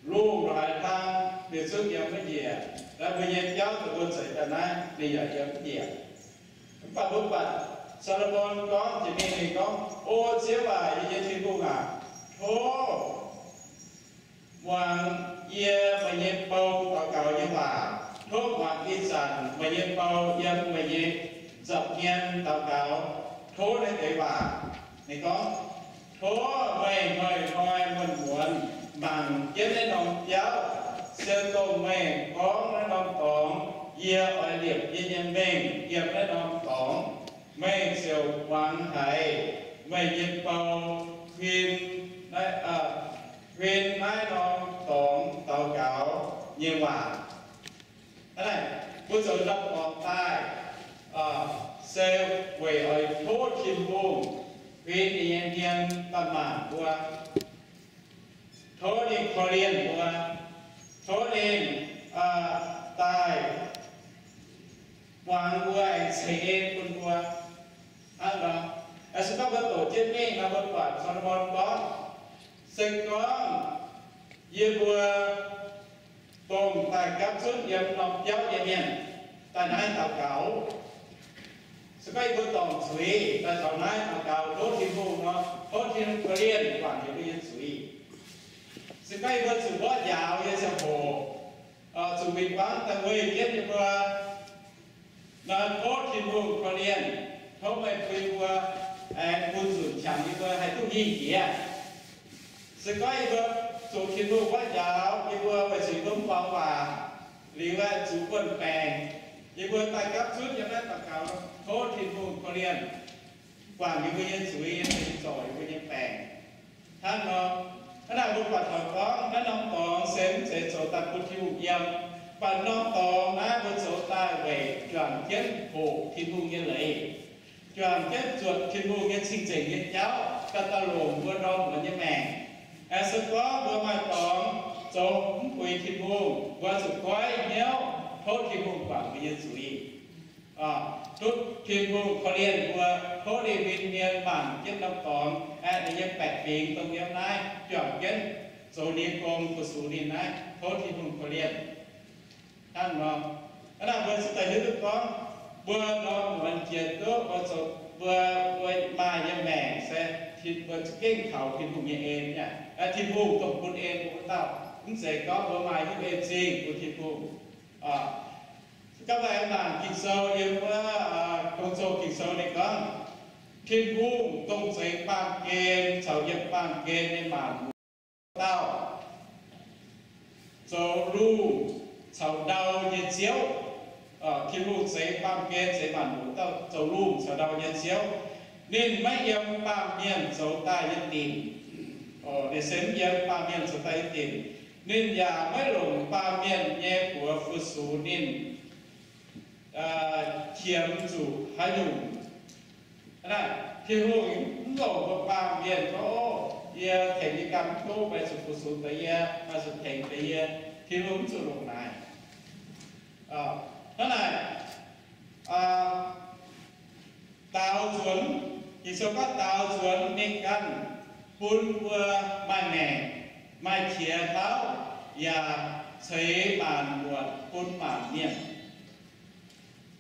Lungh lorz haaix hlang ninh zungv yiem maiv njiec. Naaiv mbuo nyei biauv dongh mbuo zeix daaih naaiv, ninh yaac yiem maiv njiec. Mv baac mbuo buatc Saa^lo^morn gorngv jiex mingh, ninh gorngv, O Ziouv aac, yie nyei Tin-Hungh aac, tov muangx yie meih nyei bou daux gaux nyei waac. Tov muangx ih zanc meih nyei bou yiem meih nyei nza'hmien daux gaux. Tov naaiv deix waac, ninh gorngv, tov meih hnoi-hnoi muonz-muonz mangc jienv naaiv norm biauv, se dongh meih gorngv naaiv norm dorngx, yie oix liepc yie nyei mengh yiem naaiv norm dorngx. Meih ziouc muangx haiz meih nyei bou huin naaiv, huin naaiv norm dorngx daux gaux nyei waac. Hnangv naaic, Mbuo zoux norm dorngx daaih se weic oix tov Tin-Hungh huin ninh nyei hmien daaih mangc mbuo, tov ninh korv-lienh mbuo, tov ninh daaih muangx mbuo, aengx ceix en bun mbuo. Hnangv nor, se gorngv mbuo doqc jienv mingh nor, mbuo buatc Saa^lo^morn gorngv, se gorngv yie mbuo dongh daaih gapv zunv yiem norm biauv nyei mienh daaih naaiv daux gaux, se gorngv yie mbuo dorngc zuiz daaih taux naaiv daux gaux tov Tin-Hungh nor, tov Tin-Hungh korv-lienh guangc yie mbuo nyei zuiz. Se gorngv yie mbuo zuqc mborqv njaaux nyei ziangh hoc, zuqc win-wangv daaih weih jienv yie mbuo nor, tov Tin-Hungh korv-lienh, tov meih bun yie mbuo aengx bun nzunc qangx yie mbuo haih duqv hingh jiex. Se gorngv yie mbuo zuqc Tin-Hungh mborqv njaaux yie mbuo weic zuqc yie mbuo mv muangx waac, liuz aeqv, zuqc buonv-baengc, yie mbuo daaih gapv zunv yiem naaiv daux gaux, tov Tin-Hungh korv-lienh guangc yie mbuo nyei zuiz, yie mbuo zorc yie mbuo nyei baengc. Hnangv nor, hnangv naaic mbuo buatc taux gorngv naaiv norm dorngx se mv zeiz zoux daaih bun Tin-Hungh yiem, mv baac norm dorngx naaiv mbuo zoux daaih weic juangc jienv hoqc Tin-Hungh nyei leiz, juangc jienv zuotc Tin-Hungh nyei cing-nzengc nyei jauv daaih daaih longc mbuo ndorm muonz nyei maengc. Se gorngv mbuo maaih dorngx zoux mv puix Tin-Hungh, mbuo zuqc goiv hnyouv tov Tin-Hungh guangc mbuo nyei zuiz. Duqv Tin-Hungh korv-lienh mbuo, tov ninh huin hmien mangc jienv norm dorngx, aeqv, ninh nyei baeqc fingx dongh yiem naaiv juangc jienv zoux ninh nyei gong fu-sux ninh naaiv, tov Tin-Hungh korv-lienh. Hnangv nor, hnangv naaic mbuo ziouc daaih hiuv duqv gorngv, mbuo ndorm muonz jiex duqv mbuo zoux, mbuo, mbuo maaih nyei maengc se mbuo za'gengh kaux Tin-Hungh nyei en aqv. Tin-Hungh dongh bun en mbuo dauh, mv zeiz gorngv mbuo maaih hnyouv en zingh bun Tin-Hungh. Gorngv mbuo aengx mangc Ging-Sou yiem wuov Gong-Zoh Ging-Sou ninh gorngv, Tin-Hungh dongh zeix baamh gen caux yiem baamh gen nyei maanc muotc dauh, zoux lungh caux ndau nyei Ziouv. Tin-Hungh zeix baamh gen, zeix maanc muotc dauh zoux lungh caux ndau nyei Ziouv. Ninh maiv yiem baamh mienh zoux daaih nyei dinc. Ninh se mv yiem baamh mienh zoux daaih nyei dinc. Ninh yaac maiv longc baamh mienh nyei buoz fu-sux ninh qiemx zuqc haaix nyungc. Hnangv naaic, Tin-Hungh mv longc mbuo baamh mienh gorngv, yie tengx yie ganh mv duqv, meih zuqc fu-sux deix yie, meih zuqc tengx deix yie. Tin-Hungh mv zuqc longc naaic. Hnangv naaic, daaux nzuonx, Ging-Sou gorngv daaux nzuonx ninh ganh bun mbuo maaih maengc, maaih qiex hlauv, yaac ceix maanc muotc bun maanc mienh.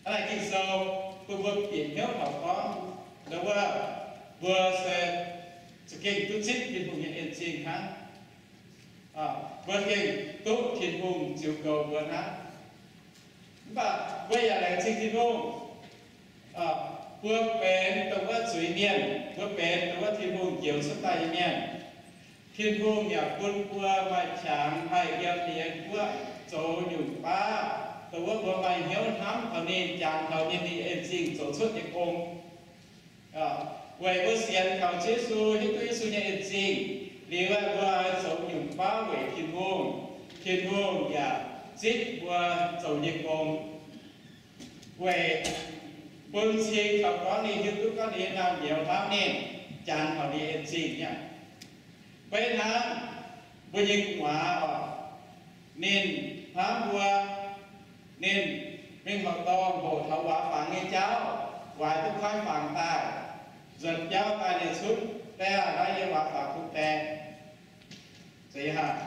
Hnangv naaic Ging-Sou bun mbuo bieqc hnyouv taux gorngv, wuov, mbuo se za'gengh duqv zipv Tin-Hungh nyei en zingh hnangv. Mbuo gengh duqv Tin-Hungh ziux goux mbuo hnangv. Mv baac mbuo yaac laengz zingh Tin-Hungh. Mbuo benx dongh wuov zuiz mienh, mbuo benx dongh wuov Tin-Hungh njoux cuotv daaih nyei mienh. Tin-Hungh yaac bun mbuo maaih qangx haih yiem ninh nyei guoqv zoux nyungc baav, dongh wuov mbuo maaih hnyouv hnamv taux ninh, jangx taux ninh, ninh en zingh zoux cuotv nyei gong. Weic mbuo sienx kaux Ziouv Yesu, hiuv duqv Yesu nyei en zingh, liuz aeqv, mbuo zoux nyungc baav weic Tin-Hungh, Tin-Hungh yaac zipv mbuo zoux nyei gong. Weic bun cing taux gorngv ninh hiuv duqv gorngv ninh nyei naamh nyouz hnamv ninh, jangx taux ninh en zingh aqv. Beiv hnangv mbuo nyei gu'nguaaz oc, ninh hnamv mbuo, ninh mingh horqc dorngh hoqc taux waac fangx nyei jauv, waaic duqv kuaaiv fangx daaih, nzuonx biauv daaih ninh cunv, Diex aac, naaiv yie waac fangx bun diex. Zeiz haic.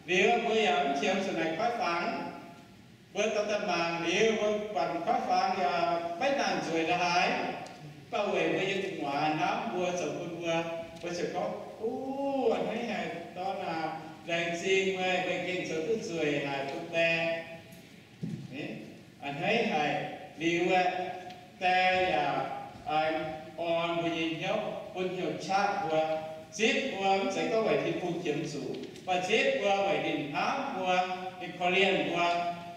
Liuz mbuo yaac mv qiemx zuqc naaic kuaaiv fangx. Mbuo daaih daaih mangc liuz, mbuo buatc kuaaiv fangx yaac maiv nangc nzueic ndongc haaix. Mv baac weic mbuo nyei gu'nguaaz hnamv mbuo zoux bun mbuo, mbuo ziouc gorngv, Ov, a'hneiv haic dorn aac, laengz zingh meih, meih gengh zoux duqv nzueic haic bun diex. A'hneiv haic liuz aeqv, diex yaac aengx orn mbuo nyei hnyouv, bun hnyouv qaqv mbuo, zipv mbuo mv zeiz gorngv weic Tin-Hungh qiemx zuqc, mv baac zipv mbuo weic ninh hnamv mbuo, ninh korv-lienh mbuo,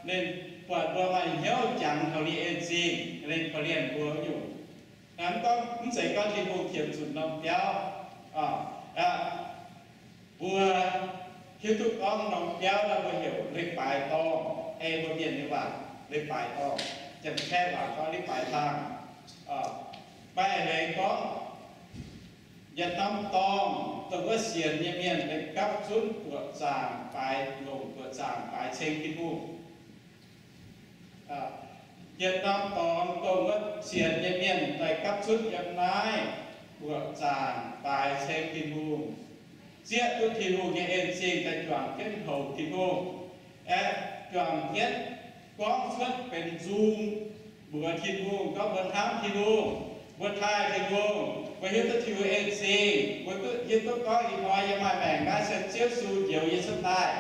ninh buatc mbuo maaih hnyouv jangx taux ninh en zingh, ninh korv-lienh mbuo nyungc. Mv gorngv, mv zeiz gorngv Tin-Hungh qiemx zuqc norm biauv. Mbuo hiuv duqv gorngv norm biauv naaiv mbuo heuc leiz-baaix dorngh, ei mbuo mienh nyei waac. leiz-baaix dorngh, Janx-Kaeqv waac gorngv leiz-baaix hlang. Maaih leiz gorngv, yietc norm dorngx dongh wuov sienx nyei mienh daaih gapv zunv buoqc zaangc baaix, longc buoqc zaangc baaix ceng Tin-Hungh. Yietc norm dorngx dongh wuov sienx nyei mienh daaih gapv zunv yiem naaiv buoqc zaangc baaix ceng Tin-Hungh, zieqv duqv Tin-Hungh nyei en zingh daaih juangc jienv houc Tin-Hungh, aeqv, juangc jienv gorngv cuotv benx nzung mbuox Tin-Hungh gorngv mbuo hnamv Tin-Hungh, mbuo taaih Tin-Hungh, mbuo hiuv duqv Tin-Hungh en zingh, mbuo duqv hiuv duqv gorngv ih hnoi yie maaih maengc naaiv se Ziouv Yesu njoux yie cuotv daaih.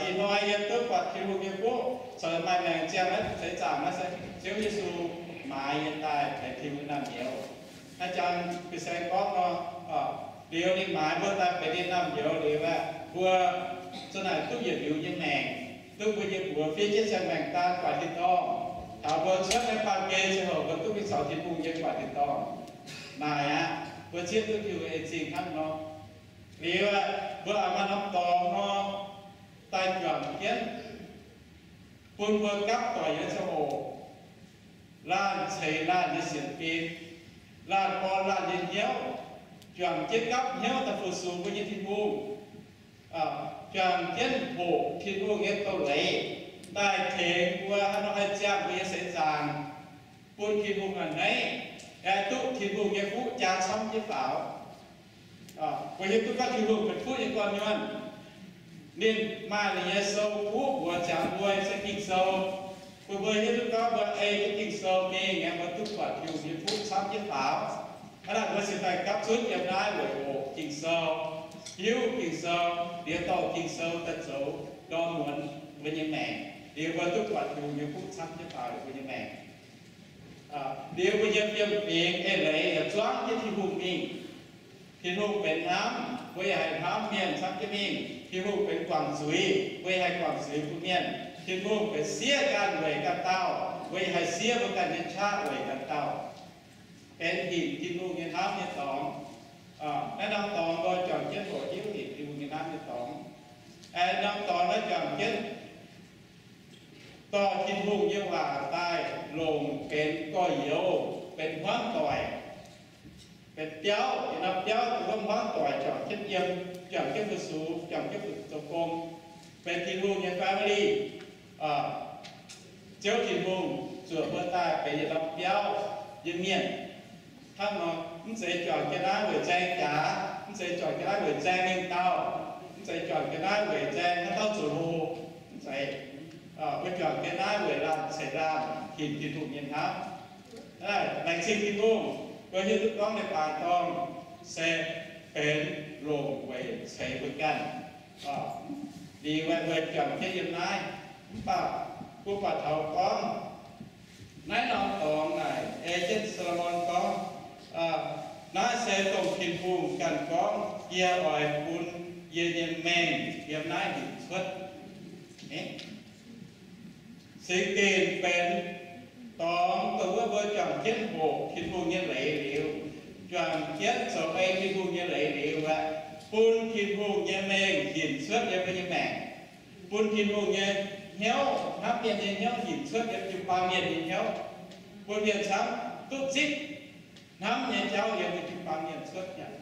Ih hnoi yie duqv buatc Tin-Hungh nyei fuqv, zoux maaih maengc ziangh naaiv seix zaangc naaiv se Ziouv Yesu maaiz yie daaih benx Tin-Hungh naamh nyouz. Naaiv jangx fin-saeng gorngv nor, liuz ninh maaiz mbuo daaih benx ninh naamh nyouz liuz aeqv, mbuo za'naaic duqv yietc liuz nyei maengc, duqv mbuo nyei mbuox fiev jienv saeng maengc daan guatc tin-dorngh. Taux mbuo cuotv naaiv baamh gen ziangh hoc mbuo duqv mingh caux Tin-Hungh nyei guatc tin-dorngh. Naaic aqv, mbuo zieqv duqv Tin-Hungh en zingh hnangv nor. Liuz aeqv, mbuo aengx maaih norm dorngx nor, daaih juangc jienv bun mbuo gapv doic nyei ziangh hoc, laanh ceix laanh nyei sienx fim, laanh orn laanh nyei hnyouv, juangc jienv gapv hnyouv daaih fu-sux mbuo nyei Tin-Hungh, juangc jienv hoqc Tin-Hungh nyei doz-leiz daaih tengx mbuo haaix nor haih ziangh mbuo nyei seix zaangc, bun Tin-Hungh a'hneiv, aeqv, duqv Tin-Hungh nyei fuqv jaa camv jienv faaux. Mbuo hiuv duqv gorngv Tin-Hungh benx fuqv nyei gorn-nyuonh. Ninh maaih ninh nyei sou fuqv mbuox ziangx mbuo se Ging-Sou. Bun mbuo hiuv duqv gorngv mbuo ei jienv Ging-Sou mingh aeqv, mbuo duqv buatc Tin-Hungh nyei fuqv camv jienv faaux. Hnangv naaic mbuo cingx daaih gapv zunv yiem naaiv weic hoqc Ging-Sou, hiuv Ging-Sou, liuz dorh Ging-Sou daaih zoux ndorm muonz mbuo nyei maengc, liuz mbuo duqv buatc Tin-Hungh nyei fuqv camv jienv faaux mbuo nyei maengc. Liuz mbuo nyei fiem-fingx eix leiz yaac zuangv jienv Tin-Hungh mingh. Tin-Hungh benx hnamv, mbuo yaac haih hnamv mienh camv jienv mingh. Tin-Hungh benx guangc zuiz, mbuo yaac haih guangc zuiz bun mienh. Tin-Hungh benx siev ganh weic ganh dauh, mbuo yaac haih siev mbuo ganh nyei qaqv weic ganh dauh. Benx hinc Tin-Hungh nyei hnamv nyei dorngx. Naaiv norm dorngx mbuo juangc jienv hoqc hiuv hinc Tin-Hungh nyei hnamv nyei dorngx. Aengx norm dorngx naaiv juangc jienv dorh Tin-Hungh nyei waac daaih longc benx gorx-youz, benx hmuangv doic, benx biauv. Ih norm biauv dongh wuov hmuangv doic juangc jienv yiem, juangc jienv fu-sux, juangc jienv fu-sux zoux gong, benx Tin-Hungh nyei family. Ziouv Tin-Hungh zuoqc mbuo daaih benx yietc norm biauv nyei mienh. Hnangv nor, mv zeiz juangc jienv naaiv weic nzaeng jaax, mv zeiz juangc jienv naaiv weic nzaeng mingh dauh, mv zeiz juangc jienv naaiv weic nzaeng haaix dauh zoux hlo, mv zeiz. Mbuo juangc jienv naaiv weic laanh ceix laanh hinc Tin-Hungh nyei hnamv. Laengz zingh Tin-Hungh, mbuo hiuv duqv gorngv leiz-baaix dorngh se benx longc weic ceix mbuo ganh. Liuz mbuo juangc jienv yiem naaiv, mv baac mbuo buatc taux gorngv naaiv norm dorngx naaic ei jienv Saa^lo^morn gorngv, naaiv se dongh Tin-Hungh ganh gorngv, Yie oix bun yie nyei mengh yiem naaiv hinc cuotv. Singx Dinc benx dorngx dongh wuov mbuo juangc jienv hoqc Tin-Hungh nyei leiz liuz, juangc jienv zoux ei Tin-Hungh nyei leiz liuz aeqv, bun Tin-Hungh nyei mengh hinc cuotv yiem mbuo nyei maengc, bun Tin-Hungh nyei hnyouv, hnamv mienh nyei hnyouv hinc cuotv yiem jiu-baang mienh nyei hnyouv, bun mienh camv duqv zipv hnamv nyei jauv yiem mbuo jiu-baang mienh cuotv nyanc.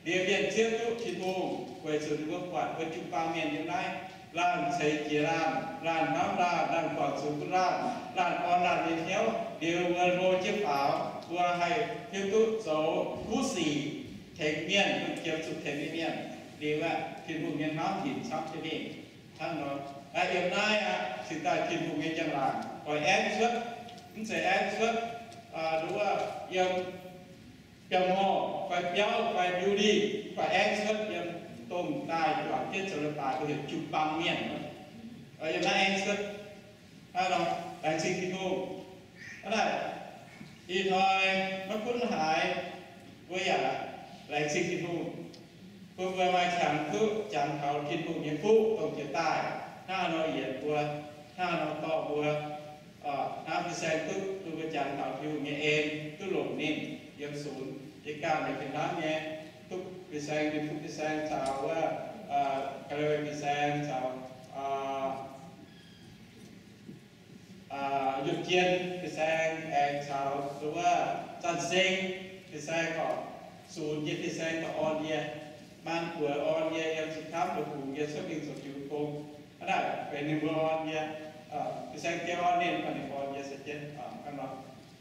Liuz mienh zieqv duqv Tin-Hungh weic zuqc ninh mbuo buatc mbuo jiu-baang mienh yiem naaiv, laanh ceix jiez laanh, laanh hnamv laanh, laanh guangc zuiz bun laanh, laanh orn laanh nyei hnyouv, liuz mbuo hlo jienv faaux, mbuo haih hiuv duqv zoux kuv sic tengx mienh, bun qiemx zuqc tengx nyei mienh. Liuz aeqv, Tin-Hungh nyei hnamv hinc camv jienv mingh. Hnangv nor, yiem naaiv aqv, cingx daaih Tin-Hungh nyei njang-laangc oix aengv cuotv, mv zeiz aengv cuotv nduov yiem biauv-morh fai biauv fai building, mv baac aengv cuotv yiem dongh daaih juangc jienv zoux leiz-baaix mbuo heuc jiu-baang mienh. Yiem naaiv aengv cuotv. Hnangv nor, laengz zingh Tin-Hungh. Hnangv naaic, ih hnoi maiv gunv haaix, mbuo yaac laengz zingh Tin-Hungh, bun mbuo maaih qangx duqv jangx taux Tin-Hungh nyei fuqv dongh jiex daaih hnangv haaix nor yienc mbuo, hnangv haaix nor dorh mbuo, hnangv fin-saeng duqv bun mbuo jangx taux Tin-Hungh nyei en, duqv longc ninh yiem sunx. Yie ganh meih fih hnangv nyei, duqv fin-saeng, Tin-Hungh fin-saeng caux wuov, Ga'naaiv fin-saeng caux Yungh jien fin-saeng aengx caux nduov wuov Zanh Seng fin-saeng oc, sunx nyei fin-saeng dorh orn yie, maan buoz orn yie yiem zinh hnamv la'hungx yie cuotv mingh zoux jiu gong. Hnangv naaic benx ninh mbuo orn yie, fin-saeng jiex orn ninh, mv baac ninh orn yie se jienv hnangv nor.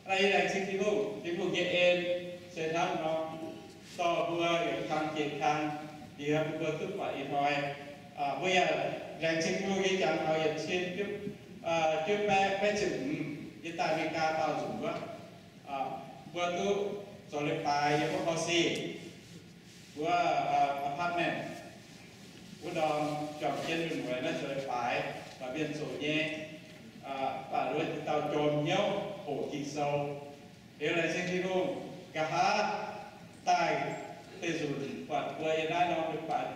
Hnangv naaic yie laengz zingh Tin-Hungh, Tin-Hungh nyei en se hnangv nor dorh mbuo yietc kang jiex kang, liuz mbuo duqv buatc ih hnoi. Mbuo yaac laengz zingh Tin-Hungh nyei jangx taux yietc cin juov baeqv baeqv ziepc hmz yie daaih America daauh nzunc wuov, mbuo duqv zoux leiz-baaix yiem wuov Horse, wuov apartment, wuov ndorm juangc jienv mienh mueiz naaiv zoux leiz-baaix, baac mienh zoqc nyei, baac wuov dauh jom hnyouv hoqc Ging-Sou. Liuz laengz zingh Tin-Hungh, nqa'haav daaih deix nzunc buatc mbuo yiem naaiv norm leiz-baaix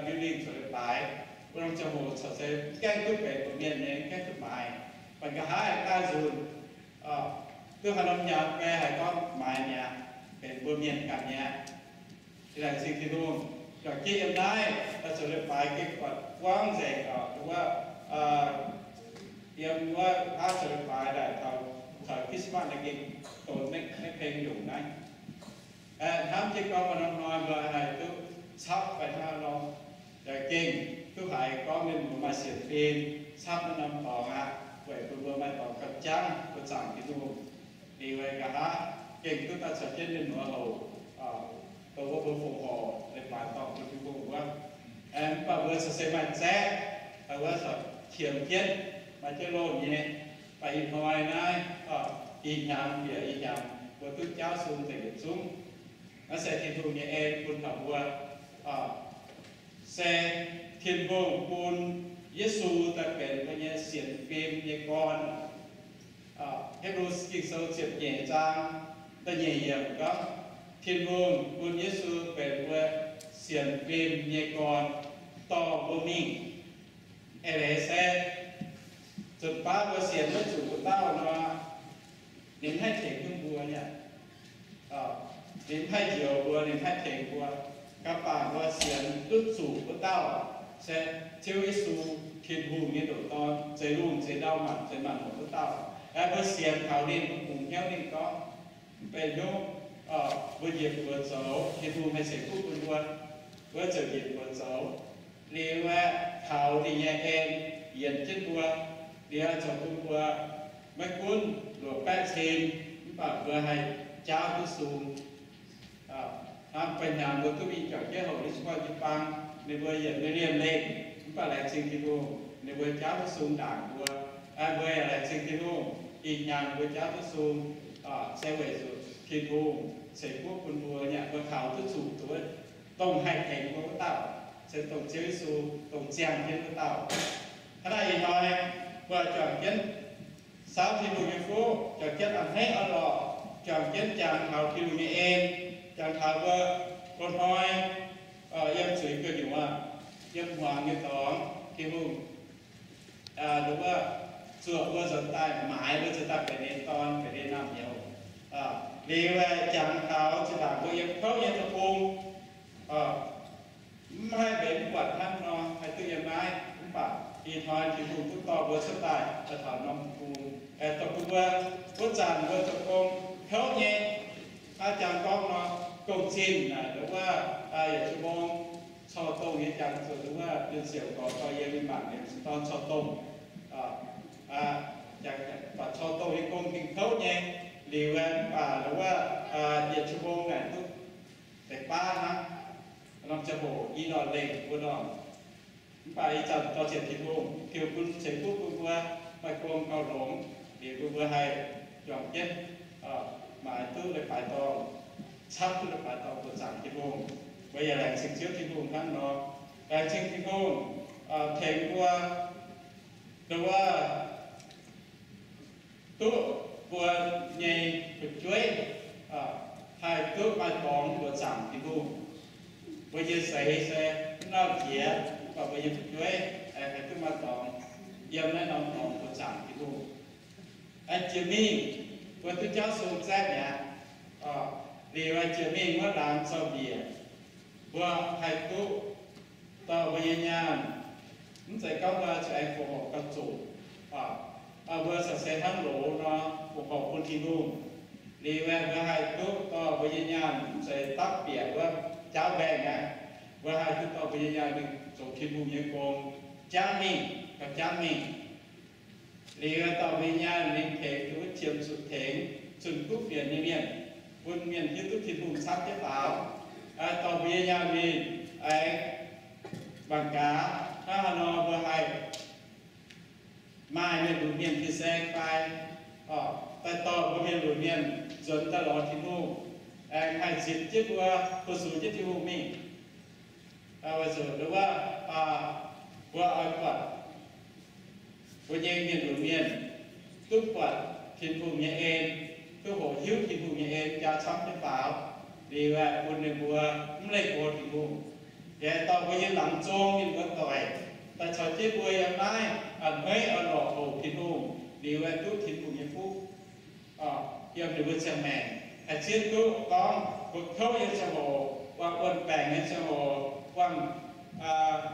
building zoux leiz-baaix, wuov norm ziangh hoc corc se mv gaengh duqv benx mbuo mienh nyei, mv gaengh duqv maaiz. Baac nqa'haav daaih nzunc, duqv haaix norm nyaanh mbuo haih gorngv maaiz mi'aqv, benx mbuo mienh ganh mi'aqv. Laengz zingh Tin-Hungh, juangc jienv yiem naaiv daaih zoux leiz-baaix gengh buatc buangv nzengc oc, wuov, yiem wuov hnangv zoux leiz-baaix daaih taux, taux Christmas naaiv gengh donx maiv peng nyungc naaiv. Hnamv jienv gorngv maaih norm hnoi mbuo haih duqv capv fai hnangv nor, yaac gengh duqv haiz gorngv mienh muoz maaih sienx fim capv naaiv norm dorngx aqv, weic bun mbuo maaih dorngx gauh jangv mbuo zaangc Tin-Hungh. Liuz nqa'haav gengh duqv daaih caux jienv mienh muoz hoc, dongh wuov mbuo fongc horc leiz-baaix dorngh bun Tin-Hungh wuov. Mv baac mbuo corc se maaih zaeqv, wuov corc qiemx jienv, maaih jienv loz nyei. Mv baac ih hnoi naaiv, ih hnyangx bieqc ih hnyangx mbuo duqv jaauv sung nzengc yietc zungv. Naaiv se Tin-Hungh nyei en bun taux mbuo. Se Tin-Hungh bun Yesu daaih benx mbuo nyei sienx fim nyei gorn. Hipv^lu Ging-Sou ziepc nyeic zaang da'nyeic yiemc gorngv, Tin-Hungh bun Yesu benx mbuo sienx fim nyei gorn dorh mbuo mingh. Eix leiz se, nzunc baav mbuo sienx maiv zuqc wuov dauh nor, ninh mv haih tengx duqv mbuo nyei. Ninh mv haih njoux mbuo, ninh mv haih tengx mbuo. Gaax baac mbuo sienx duqv zuqc wuov dauh se Ziouv Yesu, Tin-Hungh nyei ndoqc Dorn, zeix lungh zeix ndau, maanc zeix maanc muotc wuov dauh. Mbuo sienx kaux ninh, mbuo kungx hnyouv ninh gorngv, mv benx hnyouv mbuo njiec buoz zoux, Tin-Hungh haih ceix fuqv bun mbuo, mbuo ziouc njiec buoz zoux. Liuz aeqv, kaux ninh nyei en yienc jienv mbuo, liuz zoux bun mbuo maiv gunv luoqc baeqv cin, mv baac mbuo haih jaauv duqv sung. Hnamv ba'hnyangx mbuo duqv mingh juangc jienv hoc Lis-Bun jiu-baang, ninh mbuo yietc million lengh, mv baac laengz zingh Tin-Hungh, ninh mbuo jaauv duqv sung ndaangc mbuo. Mbuo yaac laengz zingh Tin-Hungh, ih hnyangx mbuo jaauv duqv sung, se weic zuqc Tin-Hungh ceix fuqv bun mbuo nyei, mbuo kaux duqv zuqc duqv dongh haih tengx mbuo wuov dauh, se dongh Ziouv Yesu, dongh ziangh jienv wuov dauh. Hnangv naaic ih hnoi mbuo juangc jienv saauv Tin-Hungh nyei fuqv, juangc jienv a'hneiv orn-lorqc, juangc jienv jangx taux Tin-Hungh nyei en, jangx taux mbuo loz-hnoi yiem zuiz gu'nyuoz, yiem hmuangx nyei dorngx, Tin-Hungh nduov wuov zuoqc mbuo nzuonx daaih, maaiz mbuo nzuonx daaih benx ninh dorn, benx ninh naamh nyouz. Liuz jangx taux zinh ndaangc mbuo yiem kouv nyei deic-bung, mv haih mbenc mv buatc hnangv nor haih duqv yiem naaiv. Mv baac ih hnoi Tin-Hungh duqv dorh mbuo cuotv daaih, daaih taux norm deic-bung, dongh bun mbuo wuov zanc mbuo zoux gong kouv nyei, hnangv jangx gorngv nor, gong-zinh naaic nduov wuov yietc qu mong corc dongh nyei jangx zuqc nduov wuov mienh siouc gorx dorh yie mingh mangc ninh dorn corc dongh, buatc corc dongh nyei gong gengh kouv nyei. Liuz mv baac nduov wuov yietc qu mong naaic duqv deix baav hnangv, norm ziangh hoc i norm lengh mbuo norm. Mv baac ih zanc dorh zienc Tin-Hungh, Tin-Hungh bun ceix fuqv bun mbuo maaih gong gauh longx, liuz bun mbuo haih juangc jienv maaiz duqv leiz-baaix dorngh, camv duqv leiz-baaix dorngh buoqc zaangc Tin-Hungh. Mbuo yaac laengz zingh Ziouv Tin-Hungh hnangv nor. Laengz zingh Tin-Hungh tengx mbuo, nduov wuov duqv mbuo nyei fu'jueiv haih duqv maaih dorngx buoqc zaangc Tin-Hungh. Mbuo nyei seix se mv nauc jiex, mv baac mbuo nyei fu'jueiv haih duqv maaih dorngx yiem naaiv norm dorngx buoqc zaangc Tin-Hungh. Jiex mingh mbuo duqv jauv sung zaeqv mi'aqv. Liuz jiex mingh wuov laangz zorng-mbiec, mbuo haih duqv dorh mbuo nyei nyaanh, mv zeiz gorngv mbuo zuqc aengx fongc horc gauh zoqc, Mbuo se hnangv loz nor, bungx horc bun Tin-Hungh. Liuz aeqv, mbuo haih duqv dorh mbuo nyei nyaanh mv zeiz dapv bieqc wuov jaauv mbaengh aqv. Mbuo haih duqv dorh mbuo nyei nyaanh mingh zoux Tin-Hungh nyei gong, jangv mingh, gauh jangv mingh. Liuz aeqv, dorh mbuo nyei nyaanh mingh tengx wuov qiemx zuqc tengx zunh kuv fienx nyei mienh, bun mienh hiuv duqv Tin-Hungh camv jienv faaux. Dorh mbuo nyei nyaanh mingh aengx mangc gaax hnangv haaix nor mbuo haih maaih mienh lunx mienh fin-saeng fai, daaih dorh mbuo mienh lunx mienh nzuonx daaih lorz Tin-Hungh, aengx haih zipc jienv mbuo fu-sux jienv Tin-Hungh mingh. Weic zuqc wuov, mbuo oix buatc mbuo nyei mienh lunx mienh duqv buatc Tin-Hungh nyei en, duqv hoqc hiuv Tin-Hungh nyei en jaa camv jienv faaux, liuz aeqv, bun ninh mbuo mv leih go Tin-Hungh. Yaac dorh mbuo nyei laangz zong mienh muoz doic daaih caux jienv mbuo yiem naaiv a'hneiv oix lorz hoqc Tin-Hungh, liuz aeqv, duqv Tin-Hungh nyei fuqv yiem ninh mbuo ziangh maengc, haih zieqv duqv gorngv mbuo kouv nyei ziangh hoc, buangh wuon-baengc nyei ziangh hoc, buangh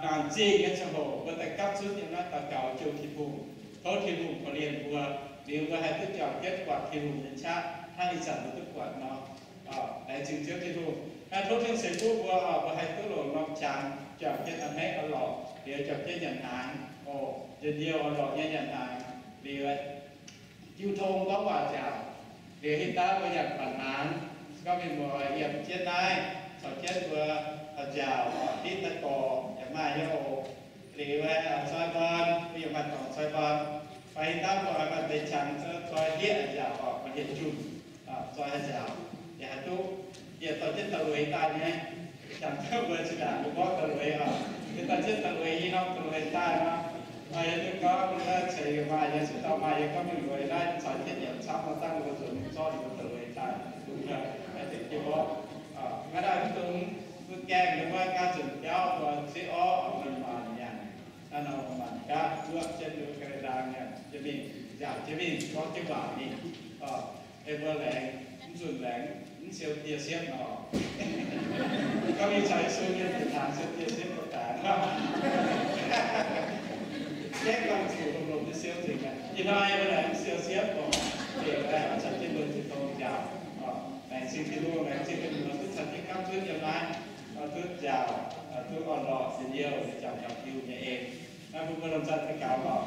naanc zingh nyei ziangh hoc, mbuo daaih gapv zunv yiem naaiv daux gaux jouh Tin-Hungh, tov Tin-Hungh korv-lienh mbuo, liuz mbuo haih duqv juangc jienv buatc Tin-Hungh nyei qaqv hnangv ih zanc mbuo duqv buatc nor. Laengz zingh Ziouv Tin-Hungh. Naaiv tov Tin-Hungh ceix fuqv mbuo, mbuo haih duqv longc norm qangx juangc jienv a'hneiv oix lorqc, liuz juangc jienv nyanc hnaangx, o, njien-youh oix lorqc nyei nyanc hnaangx, liuz jiu tong gorngv waac nziaauc, liuz hitv daav mbuo nyanc kuanc hnaangx, gorngv mienh muoz oix yiem jienv naaiv caux jienv mbuo nziaauc, hitv daaih gorx yaac maaih nyei oc. Liuz zoi mbon, mbuo yaac maaih dorngx zoi mbon, fai hitv daav mbuo oix maaih deix qangx zoi ndieqc nziaauc oc, maaih yietc junh zoi haih nziaauc, yaac haih duqv, yaac dorh jienv da'lueiz daaih nyei. Jangx duqv mbuo zinh ndaangc mbuo mborqv da'lueiz oc, yie dorh jienv da'lueiz, i norm da'lueiz daaih nor, yie duqv gorngv mbuo ceix maaih nyei, ceix dauh maaih nyei gorngv mingh lueiz naaiv caux jienv nyanc camv nor, dangh mbuo zuqc mingh zorqv ninh mbuo da'lueiz daaih, da'lueiz daaih, da'lueiz daaih jienv mborqv. Maiv daaih mv dungx, mbuo gaengh ninh mbuo ganh zunc biauv mbuo zieqv orv, ninh maanc nyanc, naaiv nor maanc gapv zuoqv jienv ninh mbuo ga'naaiv ndaang nyanc jienv mingh, nziaauc jienv mingh, gorngv jienv waac mingh. Ei mbuo laengz, mv zunh laengz, mv siou die siepv nor. Gorngv mingh caux Yesu mienh nyanc hnaangx siou die siepv mbuo daaih. Gaeqv guanh zuqc longx-longx nyei siou nzengc aqv. Ih hnoi mbuo laengz mv siou siepv oc. Bieqc daaih caux jienv mbuo zuqc dongh nziaauc. Laengz zingh Tin-Hungh, laengz zingh mienh muoz duqv caux jienv gapv zunv yiem naaiv, duqv nziaauc, duqv orn-lorqc, njien-youh, jangx taux Tin-Hungh nyei en. Naaiv bun mbuo lomh nzoih daux gaux oc.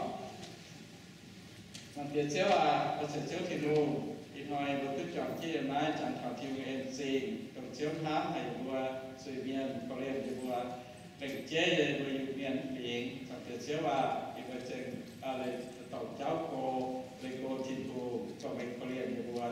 Mangc Diex Ziouv aac, mbuo Ziouv Tin-Hungh, ih hnoi mbuo duqv juangc jienv yiem naaiv jangx taux Tin-Hungh en zingh, dongh Ziouv hnamv haic mbuo, zuiz-mienh korv-lienh yie mbuo, lengc jeiv nyei mbuo Iu-Mienh mv fingx. Mangc Diex Ziouv aac, yie mbuo zengc leiz-dorngh jauv go, leiz-go Tin-Hungh, dongh meih korv-lienh yie mbuo.